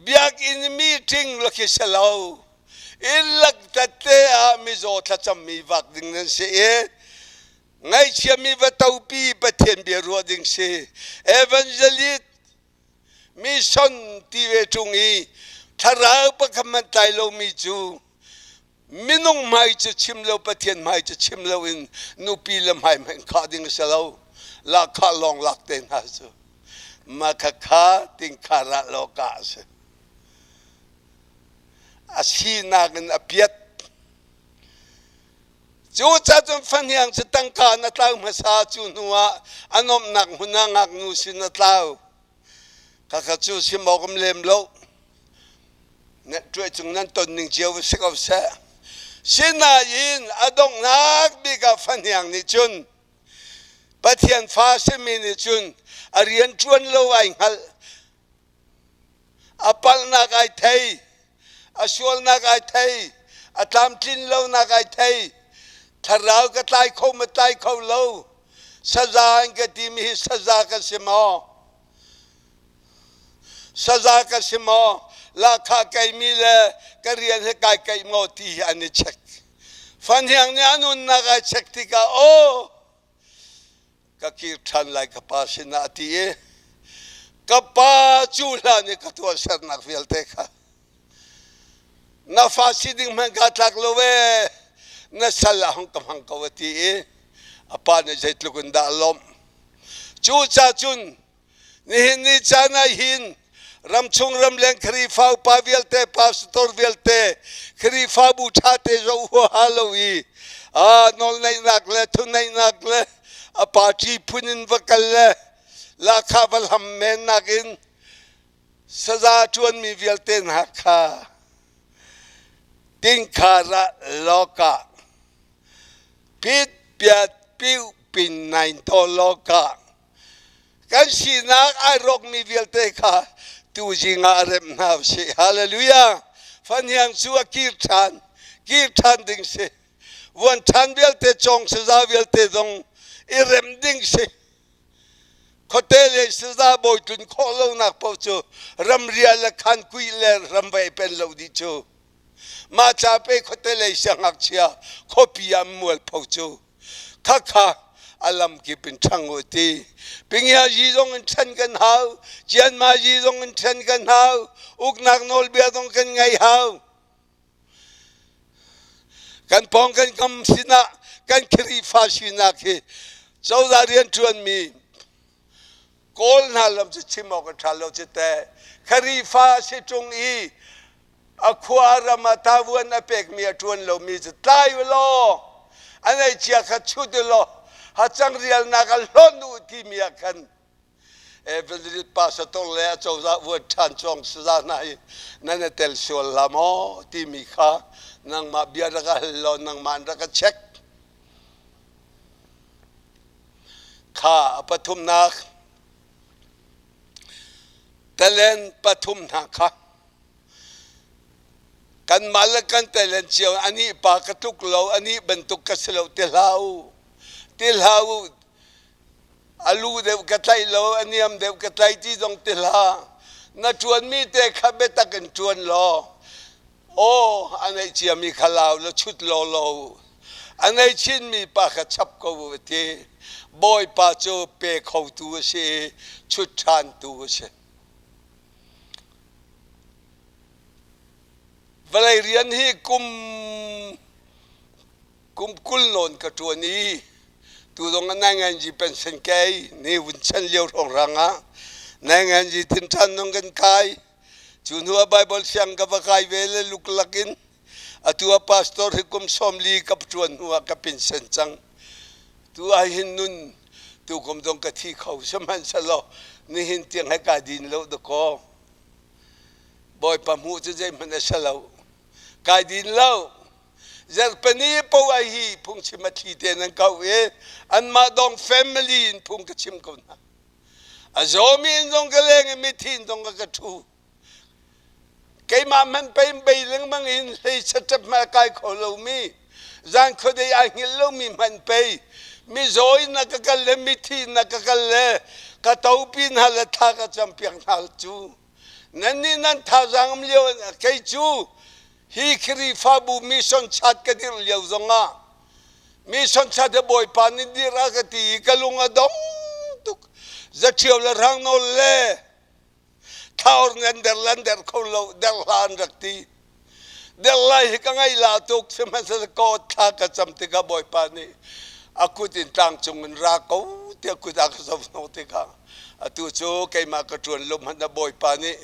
biakinn meeting lakhi si lo inn lak tete ah mizaw thlacammi vak ding nan si i ngaihchiami va topi Pathian bia ruah ding si evangelist mission ti ve ṭung i thlarau pakhat hmanh tlai lomi cu minung hmai cu chim lo Pathian hmai cu chim lo in nupi le hmai hmanh khah ding a si lo lahkhah lawng lak te hna cu makhakha tingkha rah law ka a si a sinak in a piat Cu cacun fahniang cu tangka na tlau hmasa cu hnu ah a nuamhnak hmun ah ngaknu sin a tlau. Khakha cu chim awk um lem lo. Tuai cung nan ton ning cio si ko seh. Sinain a donghnak bik ah fahniang nih cun Pathian fa simi nih cun a rian ṭuan lo ai hngalh. A palhnak ai thei. A sualnak ai thei. A tlamtlin lonak ai thei. Thlarau ka tlai kho ma tlai kho lo. Saza an ka timi hi saza ka si maw? Saza ka si maw? Lahkhah keimi le ka rian he kai keih maw ti hi an i check. Fahniang nih a nunnak ai check tikah aw ka kir ṭhan lai ka pa sinah a ti i ka pa cu hlan i ka tuahsernak vialte kha na fa si ding hmanh kaa tlak lo ee na sal ah hung ka hmang ko a ti i a pa nih zeitluk in dah a lawmh. Cucaah cun Nihin ni caan ah hin ramchung ramleng Khrihfa upa vialte, pastor vialte, Khrihfabu ṭhate zoh huaha lo i nawlneihnak le thuneihnak le a party phun in va kal le lahkhah va hlam men nakin saza ṭuanmi vialte hna kha tingkhar ah lawkah pit piat piu pin nain taw lawkah Kan sinak ai rawkmi vialte kha tuzing ah a remh hna usih. Hallelujah! Fahniang cu a kir ṭhan, kir ṭhan ding si. Vuan ṭhan vialte, cawng saza vialte zong i remh ding si. Khuate le saza bawi tlun khawh lonak paoh cu ramria le khankui le ramvei pen lo dih cu. Mah ca pe khuate lei siangngakchia khuapi ah mualpho cu. Khakha a lamkip in ṭhang u ti. Pingyazi zong in ṭhen kan hau, Cianmazi zong in ṭhen kan hau, uknak nawlbia zong kan ngei hau. Kan pawng kan kam sinah kan Khrihfa sinak hi cozah rianṭuanmi Kawl hna lam cu chim awk a ṭha lo cu teh. Khrihfa si ṭung i a khua ram ah tavuan a pekmi a ṭuan lomi cu tlai u law a neicia kha chut u law hacang rialnak a hlonh u timi ah khan Evangelist pastor le a cozah vuan ṭhan cawng saza hna hi nan i tel sual la maw timi kha nangmah bia rak a hal law nangmah an rak a check kha a pathumnak talen pathum hna kha Kanmah le kan talent cio anih pa ka tluk lo, anih bantuk ka si lo ti hlah u. Ti hlah u. A lu deuh ka tlaih lo, a niam deuh ka tlaih ti zong ti hlah. Na ṭuanmi te kha biatak in ṭuan law, aw a neih ciami kha lau law chut law law u. A nei chinmi pa kha chap ko u a ti. Bawipa cu pe khotu a si i chut ṭhantu a si. Vawlei rian hi kum kum 20 nawn ka ṭuan i tu zong ah nainganzi pension kei ni vun chan lio hrawnghrang ah nainganzi thinṭhan zong kan kai. Cu hnu ah Baibal siang ka va kai ve le luklak in atu ah pastor hi kum 40 ka ṭuan hnu ah ka pension cang. Tu ah hin nun tukum zong ka thi kho sihmanhsehlaw nihin tiang he kai din lo dakaw. Bawipa hmuh cu zeihmanh a si lo. Kai din lo. Zarhpini poah hi phungchim a thli te nan kau i anmah dong family in phung ka chim ko hna. A zawmi in zong ka leng i mithi in zong ka ka ṭhu. Keimah hmanh pei bei lengmang in hlei saṭap hmanh a kai kho lomi, zan khuadei ai hngilh lomi hmanh pei mizaw in a ka kal le mithi in a ka kal le ka topi hna le thla ka campiak hna cu nannih nan thazaang um lio kei cu hi Khrihfabu mission chat ka dirh lio zongah mission chat he Bawipa nih dirh a ka ti i ka lung a dong tuk zaṭhio le hrangnawl le Thlaur nan der lan der kho lo der hlah an rak ti. Der lai hi ka ngaih la tuk sihmanhsehlaw ka thla ka cam tikah Bawipa nih a kut in tlang cung in ra ko tiah kut a ka zoh hnawh tikah atu cu keimah ka ṭuan lo hmanh ah Bawipa nih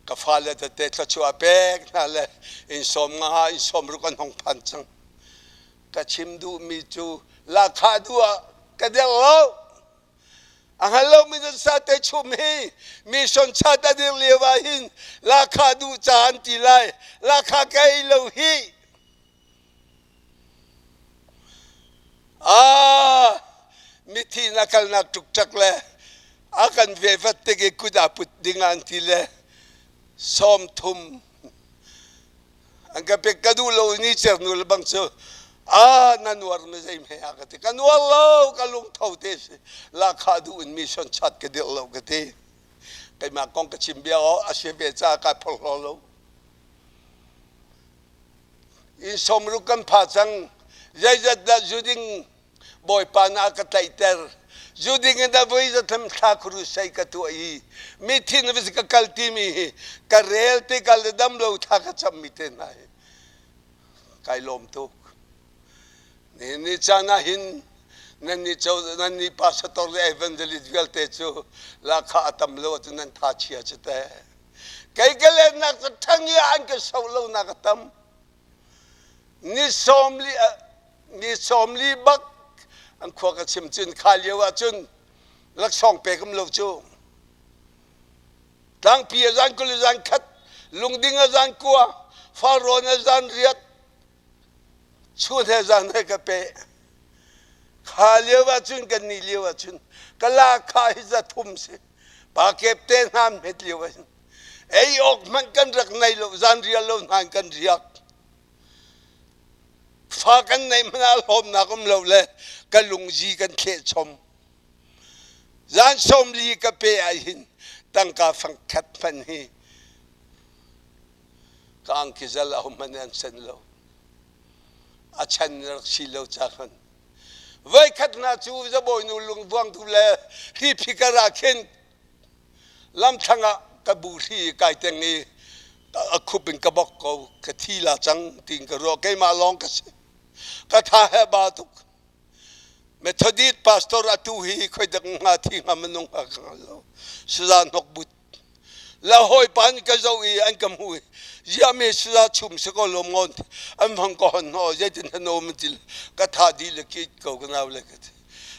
ka fale tete thluachuah a pek hna le inn sawm nga inn sawm ruk an hong phan cang. Ka chim duhmi cu lahkhah duh ah ka der lo. A hngal lomi nan sate chum hi mission chat a dir lio ah hin lakha duh ca an ti lai. Lakha ka ei lo hi. Ah, mithi na kalnak ṭukṭak le a kan ve vat tik i kut aa put ding an ti le 30 an ka pek ka duh lo ni cer nu le bang cu a na nuar na zei hme a ka ti ka nuar lo ka lungtho te si lakha duh in mission chat ka dirh lo ka ti keimah kong ka chim bia o a si ve ca kai phorhlaw lo in 60 kan pha cang zeizat dah zu ding Bawipa na ka tlaihter. Zu ding in dah voi zathem thla khuru sei ka tuah i mithi na ka kal timi hi ka rel te kal le dam lo thla ka cam mi te hna hi kai lawm tuk. Ni ni caan ah hin nan ni cho nan ni pastor le evangelist vialte cu lakha a tam lo ahcun nan tha chia cu te. Kei ka lennak cu ṭhang i an ka so lo nak a tam. Ni 40 ni 40 bak an khua ka chim cun kha lio ahcun laksawng pek um lo cu tlangpi a zan 20 zan khat lungding a zan kua farrawn a zan riat chun he zan he ka pe kha lio ahcun kan ni lio ahcun ka la kha hi za thum si pa kep te hna hmet lio ahcun ei awk hmanh kan rak nei lo zan rial lo hna kan riak Fa kan neih hmanh ah hlawmnak um lo le ka lungzi kan thleh chom. Zan 40 ka pe ah hin tangka fangkhat hmanh hi ka angki zal aho hmanh an sen lo. A chan rak si lo ca khan. Voikhat hna cu zabawinu lungvuangtu le hriphi kar ah khin Lamthlang ah ka bu hri i kai teng i a khup in ka bok ko ka thi la cang tiin ka ruah keimah lawng ka si ka tha he ba tuk Methodist pastor atu hi khoidak hnga thi hnga minung hnga ka hngal lo saza hnok but la hawi pa an ka zoh i an ka hmu i ziah me saza chum si ko lom ngon an hmang ko hon ho zeitin hano man til ka tha di le ki ko ka nau le ka ti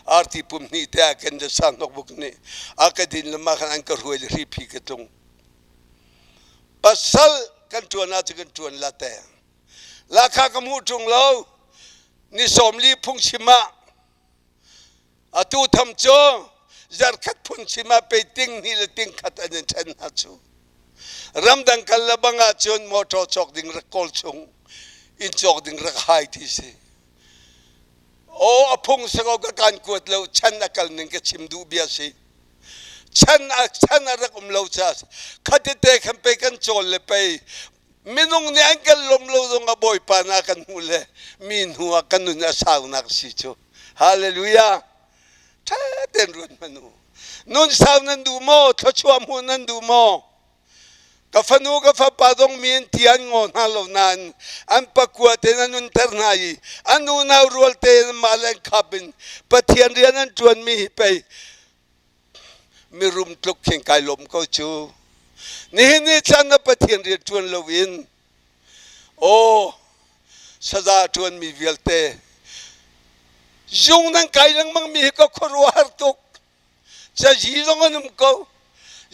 Arti pum hnih te ah kan sang hnok nih a ka din le mah khan an ka hruai le hriphi ka tlung. Pasal kan ṭuan ahcun kan ṭuan la te. Lakha ka hmuh ṭung lo. Ni 40 phungchim ah atu tham cu zarkhat phungchim ah pei ting hnih le ting khat an in ṭhen hna cu. Ramdang kal le bang ahcun motor cawk ding rak kawl chung, inn cawk ding rak hai ti si. Aw a phung si ko ka kan kuat lo chan a kal ning ka chim duh bia si chan a chan a rak um lo ca khatite khan pei kan cawl le pei minung nih an kan lom lo zong a bawipa na kan hmuh le mi hnu ah kan nun a saunak si cu hallelujah ṭha tein ruat hmanh u nun sau nan duh maw thluachuah hmuh nan duh maw Ka fanu ka fapa zong mi an ti an ngaw hna lo nain an pakua tein an nunter hna i an unau rual tein mah le an khap in Pathian rian an ṭuanmi hi pei mirum tluk khin kai lawm ko cu. Nihin ni chan na Pathian rian ṭuan loin aw saza ṭuanmi vialte zung nan kai lengmangmi hi ka khuaruahhar tuk. Cazi zong an um ko.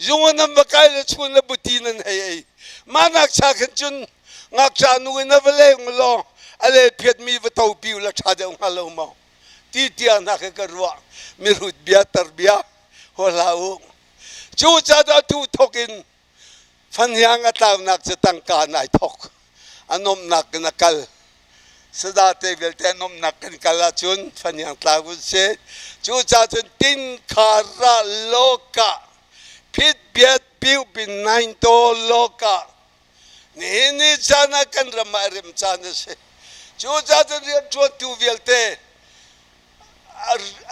Zung an va kai le chun le buti nan hei ei. Mah nak cha khin cun ngakcha nu in a va leng law a le phiat mi va to piu la ṭha deuh hnga lo maw? Ti tiang hna khi ka ruah. Mihrut bia tar bia hua hlah u. Cu ca tu thok in Fahniang a tlaunak cu tangka nai thok. A nuamhnak in a kal. Sada te vialte a nuamhnak kan kal ahcun fahniang tlau kan si. Cucaah cun tin kha ra loka phit biat piu pin nain to loka nihin ni caan ah kan ram ah rem caan a si. Cucaah cun rianṭuantu vialte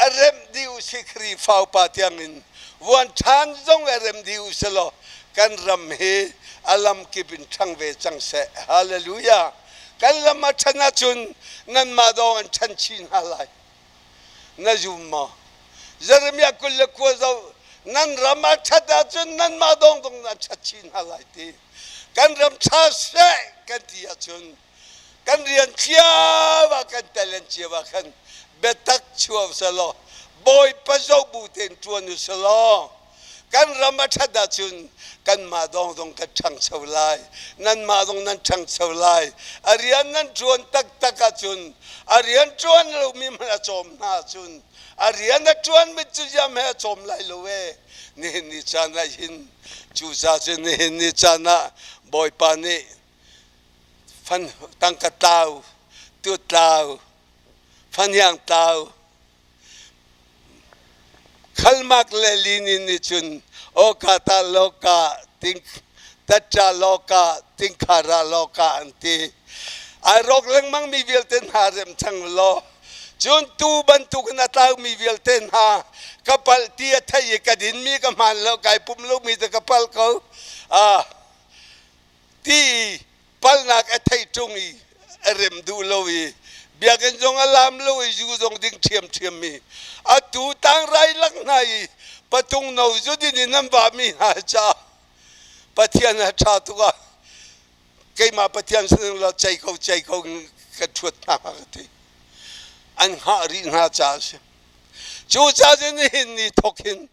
a remh dih usih Khrihfa upa tiangin vuan ṭhan zong a rem dih usih law kan ram hi a lamkip in ṭhang ve cang seh. Hallelujah. Kan lam a ṭhan ahcun nanmah dawng an ṭhan chin hna lai. Na zum maw? Jeremiah 29 zoh nan ram a ṭhat ahcun nanmah dawng dong nan ṭhat chin hna lai ti. Kan ram ṭha seh kan ti ahcun kan rian cio ah kan talent cio ah khan biatak chuak selaw. Bawipa zoh bu tein ṭuan u sih law kan ram a ṭhat ahcun kanmah dong zong kan ṭhangcho lai, nanmah zong nan ṭhangcho lai. A rian nan ṭuan taktak ahcun a rian ṭuan lomi hmanh a cawm hna ahcun a rian a ṭuanmi cu ziam he a cawm lai lo ee. Nihin ni caan ah hin cucaah cun nihin ni caan ah Bawipa nih fan tangka tlau, tu tlau, fahniang tlau, Khalmak le linin nih cun awka ta lawka ting tatṭa lawka tingkhara lawka an ti. Ai rawk lengmang mi vialte hna rem cang law cun tuu bantukin a tlaumi vialte hna ka palh ti a thei i ka dinmi ka hmaan lo kai pum lomi te ka palh ko. Ah ti palnak a theih ṭung i a rem duh lo i biakinn zong a lam lo i zu zong ding ṭhiamṭhiam mi atu tangrai lak hna i patung no zudin in an vahmi hna caah Pathian a ṭha tuk ah keimah Pathian sin la cei ko cei ko ka ṭhuat hna ka ti an hngah rih hna caah a si cucaah cun nihin ni thawk hin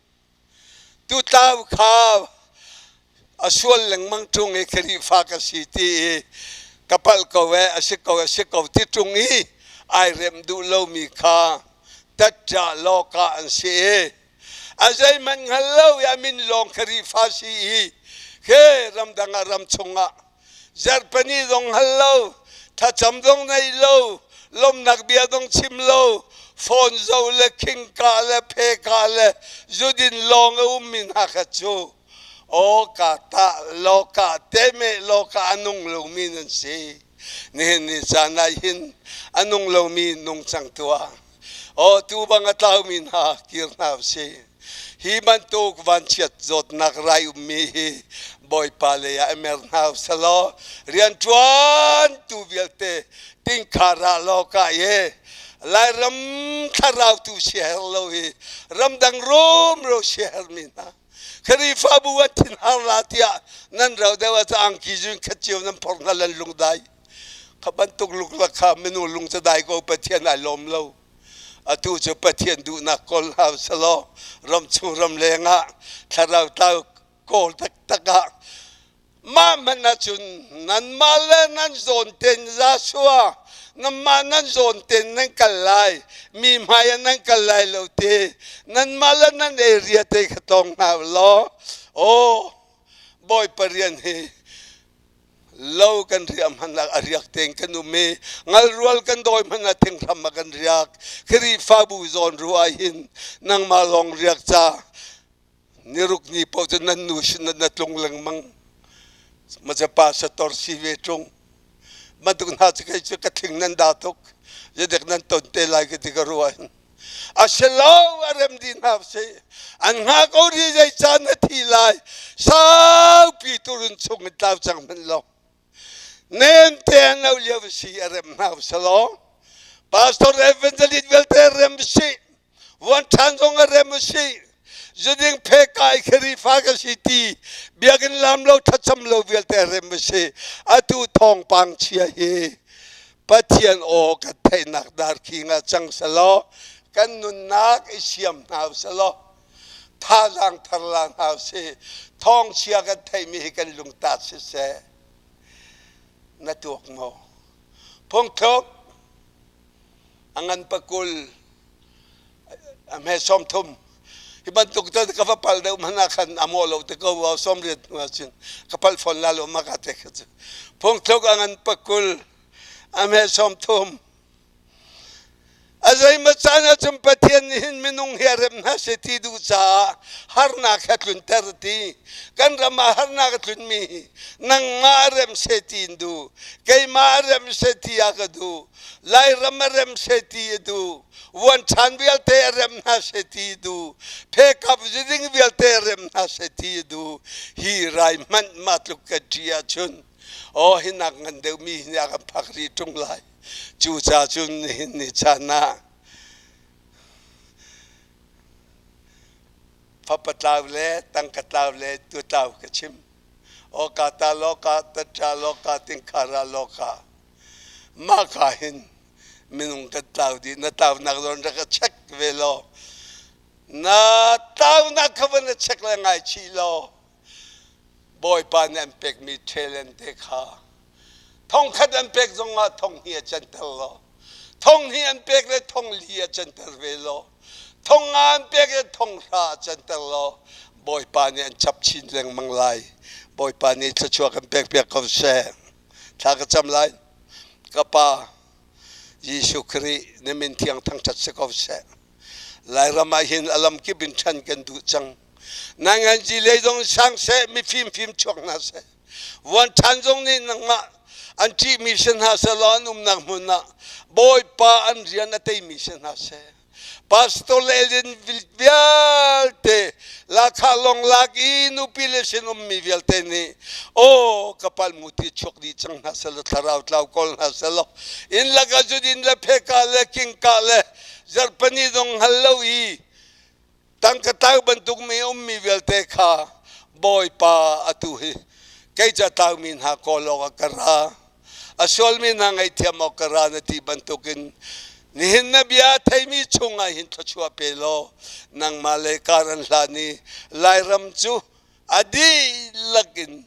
Tutlau kha a sual lengmang ṭung i Khrihfa ka si ti i ka palh ko ee, a si ko, a si ko ti ṭung i ai rem duh lomi kha tatṭah lawkah an si i a zeihmanh hngal lo i a min lawng Khrihfa si i he ramdang ah ram chungah Zarhpini zong hal lo, thlacam zong nei lo, lawmhnak bia zong chim lo, phone zoh le khingka le pheka le zudin lawng a ummi hna kha cu aw ka tah law ka teme law ka a nung lomi nan si. Nihin ni caan ah hin a nung lomi nung cang tuah. Aw tu bang a tlaumi hna kir hna usih. Hi bantuk vanchiat zawtnak rai ummi hi Bawipa lei ah i mer hna usalaw rianṭuan tu vialte tingkhar ah law ka ye Lairam thlarau tu siaherh lo hi ramdang rumro siaherhmi hna Khrihfabu an thinhar la tiah nan rau deuh ah angki zun khat cio nan phorh hna lan lungdai kha bantuk luklak kha minung lung cu dai ko Pathian ai lawm lo atu cu Pathian duhnak kawl hau selaw ramchung ramleng ah thlarau tlau kawl taktak ah mah hmanh ahcun nanmah le nan zawn ten Joshua nanmah nan zawn ten nan kal lai mi hmai ah nan kal lai lo te nanmah le nan area te kha tong hna law aw Bawipa rian hi lo kan riah hmanh ah a riak tein kan um i ngalrual kan dawi hmanh ah thinghram ah kan riak Khrihfabu zawn ruah ah hin nangmah lawng riak ca niruk ni paoh cu nan nu sin na tlung lengmang maca sator si ve ṭung bantuk hna cu kei cu ka thling nan da tuk zeidek nan ton te lai ka ti ka ruah hin a si lo a rem dih hna sih an hngak ko ri zei caan na thi lai saupi turun chung in tlau cang hmanh law nem te an lo lio si a rem hna selaw pastor evangelist vialte rem si vuan ṭhan zong a rem si zuding phe kai Khrifa ka si ti biakinn lam lo thlacam lo vialte rem si atu thawngpang chia hi Pathian aw kan theihnak darkhing ah cang selaw kan nunnak i siam hna selaw thazaang thar la hna usih thawngchia kan theihmi hi kan lungtat siseh na tuak maw phungthluk a ngan pakul a hme 30 hi bantuk te ka va pal deuh hmanh ah khan a maw lo te ko wa 80 hnu ah cun ka pal fawn la lo ma ka te kha cu phungthluk a ngan pakul a hme 30 a zeimaw caan ahcun Pathian nih hin minung hi a rem hna seh ti duh caah harnak he a tlunter ti kan ram ah harnak a tlunmi hi nangmah a rem seh ti in duh keimah a rem seh ti a ka duh Lairam a rem seh ti a duh vuan ṭhan vialte a rem hna seh ti a duh phekap ziding vialte a rem hna seh ti a duh hi rai hmanh mah tluk kan ṭih ahcun aw hi nak ngan deuhmi hi a kan phak rih ṭung lai cucaah cun nihin ni caan ah fapa tlau le tangka tlau le tu tlau ka chim awka ta loka taṭa loka tingkhara loka mah ka hin minung kan tlau dih na tlaunak zawn rak ka check ve law. Na taunak kha van na check le ngaichih law Bawipa nih an pekmi talent te kha thongkhat an pek zongah thong hnih a canter law thong hnih an pek le thong li a canter ve law thong nga an pek le thong hra a canter law Bawipa nih an chap chin lengmang lai. Bawipa nih thluachuah kan pek piak ko seh. Thla ka cam lai. Ka Pa Jesuh Khrih na min thiang thangṭhat si ko seh. Lairam ah hin a lamkip in ṭhan kan duh cang. Nanganzi lei zong sang seh, mifim fim chuak hna seh. Vuan ṭhan zong nih nangmah an ṭihmi si hna seh law an umnak hmun ah Bawipa an rian a teimi si hna seh. Pastor le elin vialte lakha long lak i nupi le sin ummi vialte nih aw kapal muti chuak dih cang hna selaw thlarau tlau kawl hna selaw inn laka zudin le pheka le kingka le zarhpani zong hngal lo i tangka tlau bantuk mi ummi vialte kha Bawipa atu hi kei ca tlaumi hna kawl awk ah ka ra a sualmi hna ngaihthiam awk ka ra na ti bantukin nihin na bia theimi chungah hin thluachuah pe law nangmah le kar an hlan i Lairam cu a dihlak in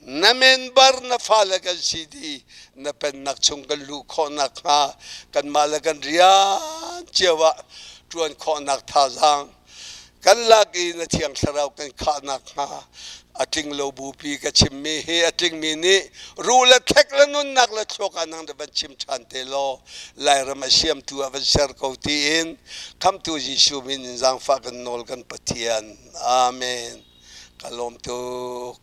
Na member na fale kan si dih na pennak chung kan luh khawh nakhnga kanmah le kan rian cio ah ṭuan khawhnak thazaang kan lak i na thiang thlarau kan khah nakhnga a tling lo bupi ka chimmi hi a tlingmi nih ruh le thlek le nunnak le thluak ah nang van chim ṭhan te law Lairam a siamtu ah van ser ko tiin khamtu Jesuh min in zaangfah kan nawl kan Pathian. Amen. Ka lawm tuk.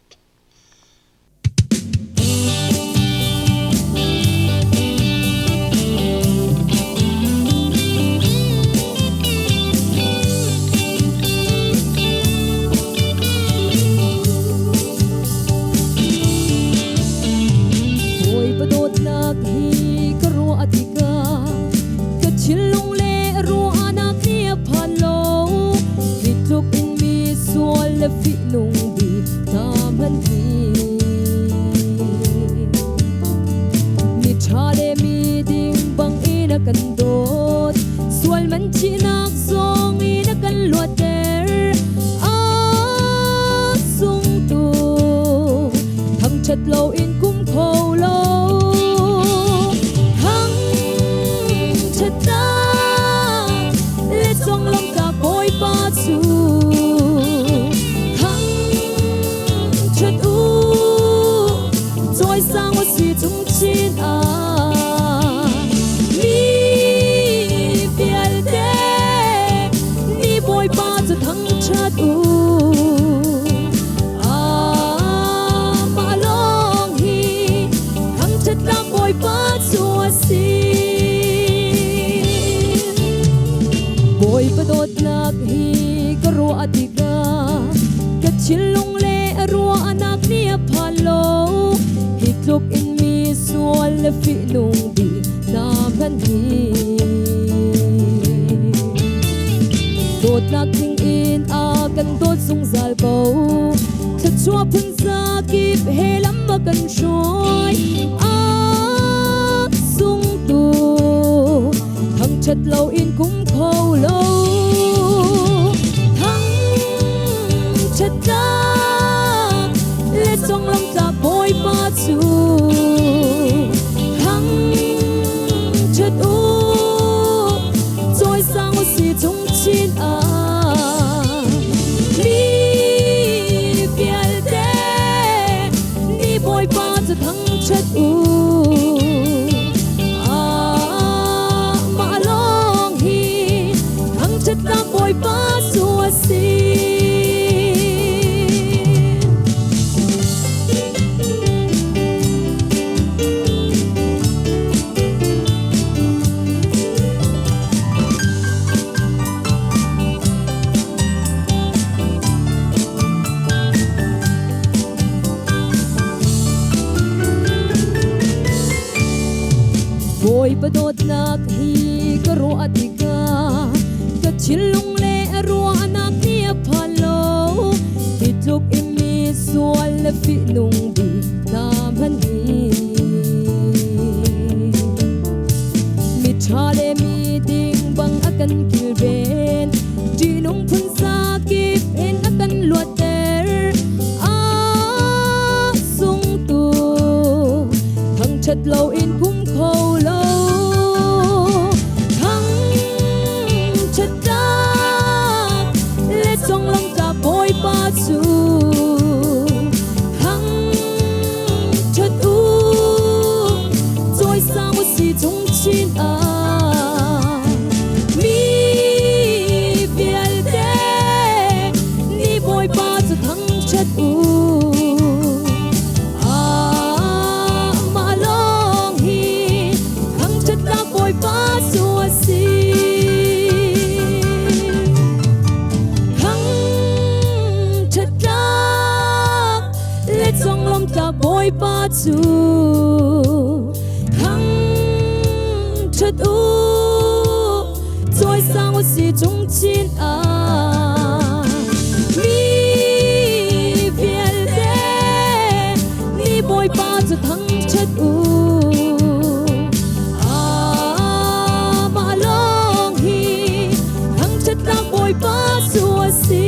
Bawipa dawtnak hi ka ruah tikah ka thinlung le ruahnak nih a phan lo. Hi tluk in mi sual le fihnung bik hna hmanh hi mi ṭha le mi ding bang in a kan dawt. Sual man thihnak zong in a kan luatter. A sung tuk thangṭhat loin kum kho lo. Thangṭhatnak le conglawmh ka Bawipa cu thangṭhat u. Cawisang u si cung chin ah mi vialte nih Bawipa cu thangṭhat u. Amah lawng hi thangṭhatnak Bawipa cu a si. Bawipa dawtnak hi ka ruah tikah ka thinlung le ruahnak nih a phan lo. Hi tluk in mi sual le fihnung bik hna hmanh hi dawtnak tling in a kan dawt zungzal ko. Thluachuah phun zakip he lam a kan hruai. A sungtu thangṭhat loin kum kho lo. Thangṭhat tlak le conglawmh tlak Bawipa cu thangṭhat u. Cawisang u si chung chin ah mi vialte nih Bawipa cu thangṭhat u. Amah lawng hi thangṭhatnak Bawipa cu a si. Bawipa dawtnak hi ka ruah tikah ka thinlung le ruahnak nih a phan lo. Hi tluk in mi sual le fihnung bik hna hmanh hi mi ṭha le mi ding bang a kan kilven. Thangṭhat u. Amah lawng hi thangṭhatnak Bawipa cu a si. Thangṭhat tlak le conglawmh Bawipa cu thangṭhat u. Cawisang u si cungchin ah. Mi vialte nih Bawipa cu thangṭhat u. Amah lawng hi thangṭhatnak Bawipa cu a si.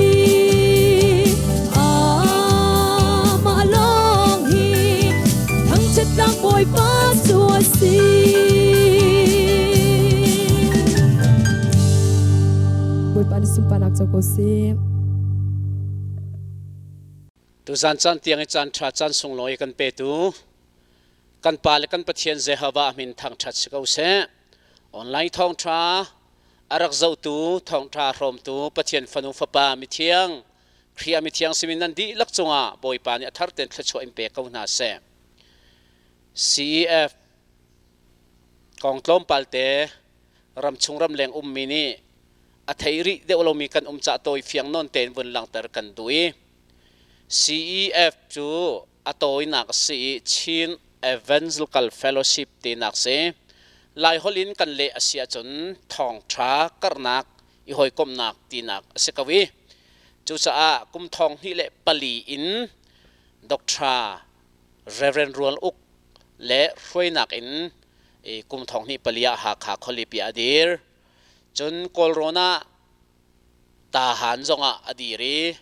Amah lawng hi thangṭhatnak Bawipa cu a si. Bawipa nih sunparnak co ko seh. Tuzan caan tiang i caan ṭha caan sunglawi kan petu kan Pa le kan Pathian Jehovah min thangṭhat si ko seh. Online thawngṭha a rak zohtu thawngṭha hrawmtu Pathian fanu fapa mithiang Khrih ah mithiang simi nan dihlak cungah Bawipa nih a thar tein thluachuah in pe ko hna seh. CEF kong tlawmpal te ramchung ramleng ummi nih a thei rih deuh lomi kan um cah tawi fiang nawn tein vun langhter kan duh i CEF cu a tawinak a si i Chin Evangelical Fellowship tinak si. Laiholh in kan leh a si ahcun thawngṭha karhnak i hawikomhnak tinak a si ko i cucaah kum thong hnih le pali in Dr. Reverend Rual Uk le hruainak in kum thong hnih pali ah Hakha khualipi ah a dir. Cun Kawlrawn ah Tahan zongah a dir i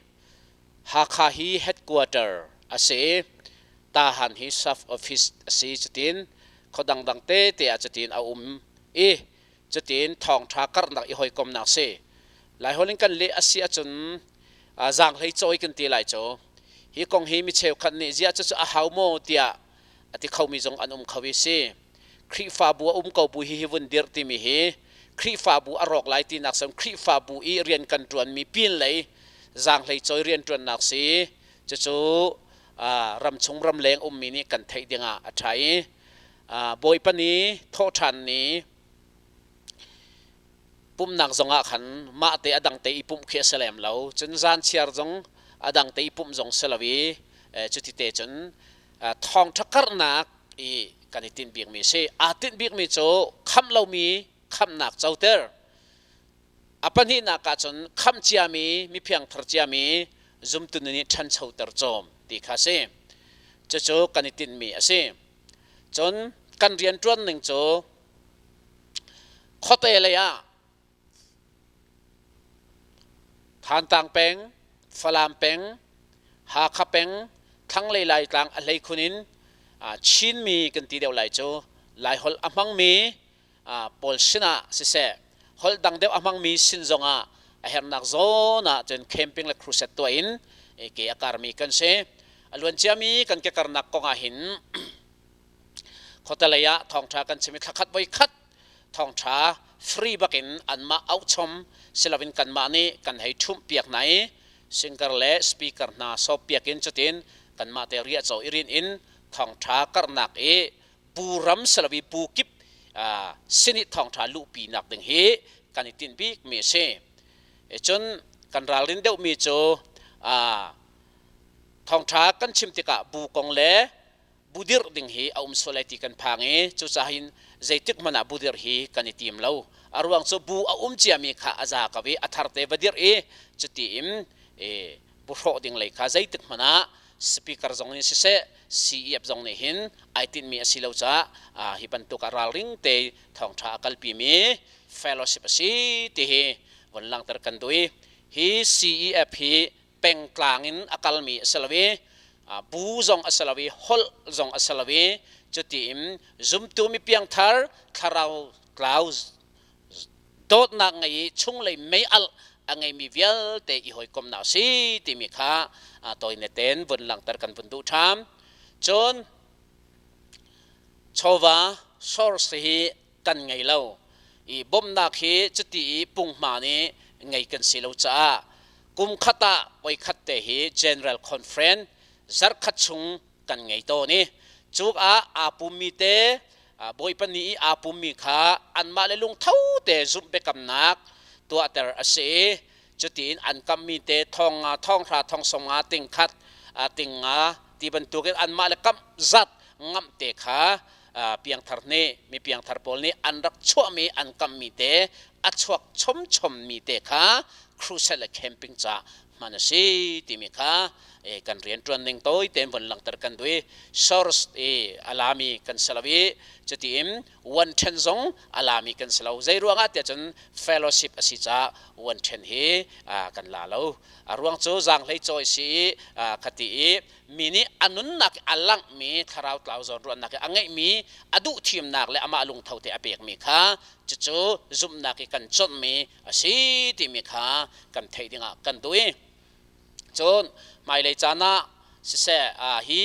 Hakha hi headquarter a si i Tahan hi sub office a si cutin khua dangdang tete ah cutin a um i cutin thawngṭha karhnak i hawikomnak si. Laiholh in kan leh a si ahcun zaanghlei cawi kan ti lai cu. Hi kong hi mi cheukhat nih ziah cucu a hau maw tiah a ti khomi zong an um kho i si. Khrihfabu a um ko bu hi hi vun dirh timi hi Khrihfabu a rawk lai tinak sem Khrihfabu i rian kan ṭuanmi pinlei zaanghlei cawi rianṭuannak si. Cucu ramchung ramleng ummi nih kan theih dingah a ṭha i Bawipa ni thawhṭhan ni pumhnak zongah khan mah te a dang te i pumh khi a si lem lo. Cun zan chiar zong a dang te i pumh zong si lo i cuti te cun thawngṭha karhnak i kan i tinh bikmi a si. Aa tinh bikmi cu khamh lomi khamhnak coter. A pahnihnak ah cun khamh ciami miphiangthar ciami zumtu nih ṭhanchoter cawm ti kha a si. Cucu kan i tinhmi a si. Cun kan rianṭuan ning cu khuate lei ah Thantlang peng, Falam peng, Hakha peng, thlanglei Laitlang a hleikhun in Chinmi kan ti deuh lai cu Laiholh a hmangmi pawl sinah siseh holh dang deuh a hmangmi sin zongah a hernak zawn ah cun camping le crusade tuah in ke a karmi kan si. A luan ciami kan ke karnak kong ah hin khuatelei ah thawngṭha kan chim i thlakhat voi khat thawngṭha free bakin anmah auhchom siloin kanmah nih kan hei ṭhumh piak hna i singer le speaker hna sawp piak in cutin kanmah te riahcaw i rin in thawngṭha karhnak i bu ram siloin bu kip sin i thawngṭha luhpi nak ding hi kan i tinh bik mi a si. Cun kan ralrin deuhmi cu thawngṭha kan chim tikah bu kong le bu dirh ding hi a um sual lai ti kan phang i cucaah hin zeitik hmanh ah bu dirh hi kan i tim lo. A ruang cu bu a um ciami kha a za ko i a thar te va dirh i cuti in bu hrawh ding lei kha zeitik hmanh ah speaker zong nih siseh CEF zong nih hin ai tinhmi a si lo caah hi bantuk ah ralring te thawngṭha a kalpimi fellowship a si ti hi von langhter kan duh i hi CEF hi pengtlang in a kalmi a si lo i bu zong a si lo i holh zong a si lo i cuti in zumtu mi piangthar thlarau tlau dawtnak ngei i chunglei mei-alh a ngeimi vialte i hawikomhnak a si timi kha tawine tein vun langhter kan vun duh ṭham. Cun chawva source hi kan ngei lo i bawmhnak hi cuti i punghma nih ngei kan si lo caah Kum khat ah voikhat te hi General Conference zarkhat chung kan ngei tawn i cuk ah aa pummi te Bawipa ni i aa pummi kha anmah le lungtho te zumh biakamnak tuahter a si i cutiin an kammi te thong nga thong hra thong sawm nga ting khat ting nga ti bantukin anmah le kamh zat ngamh te kha piangthar nih mi piangthar pawl nih an rak chuahmi an kamhmi te a chuak chomchommi te kha crusade le camping ca hman a si timi kha kan rianṭuan ning tawi tein von langhter kan duh i source i a lami kan si lo i cutiin one ṭhen zong a lami kan si lo. Zei ruangah tiah cun fellowship a si caah one ṭhen hi kan la lo. A ruang cu zaanghlei cawi si i khati i mi nih a nunnak a langhmi thlarau tlau zawnruahnak i a ngeihmi a duh thimnak le amah lungtho te a pekmi kha cucu zumhnak i kan cawnhmi a si timi kha kan theih dingah kan duh i cun hmailei caan ah siseh hi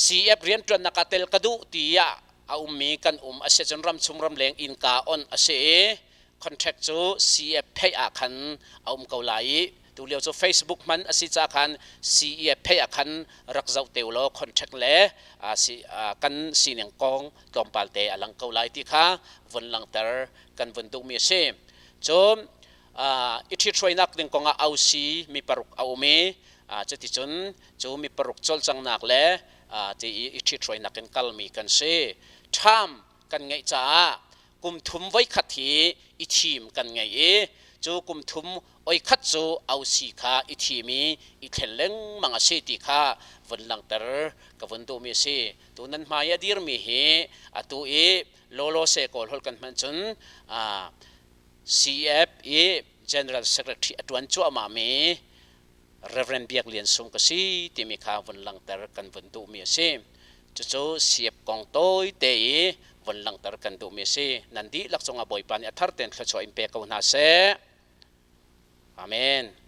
CF rianṭuannak ah tel ka duh tiah a ummi kan um a si cun ramchung ramleng innka on a si i contract cu CF pheih ah khan a um ko lai i tulio cu Facebook hman a si ca khan CEF pheih ah khan rak zoh te ulaw contract le kan sining kong tlawmpal te a lang ko lai ti kha vun langter kan vun duhmi a si. Cun i ṭhithruainak ding kongah ausi mi paruk a um i cuticun cu mi paruk cawlcanghnak le ti i i ṭhithruainak in kalmi kan si. Ṭham kan ngeih caah kum thum voikhat hi i thim kan ngei i cu kum thum oikhat cu ausi kha i thim i i thlen lengmang a si ti kha vun langhter ka vun duhmi a si. Tu nan hmai a dirmi hi atu i lawlaw se kawl holh kan hman cun CF i General Secretary a ṭuan cuahmah mi Reverend Biak Lian Sung ka si timi kha vun langhter kan vun duhmi a si. Cucu CF kong tawite i vun langhter kan duhmi a si. Nan dihlak cungah Bawipa nih a thar tein thluachuah in pe ko hna seh. Amen.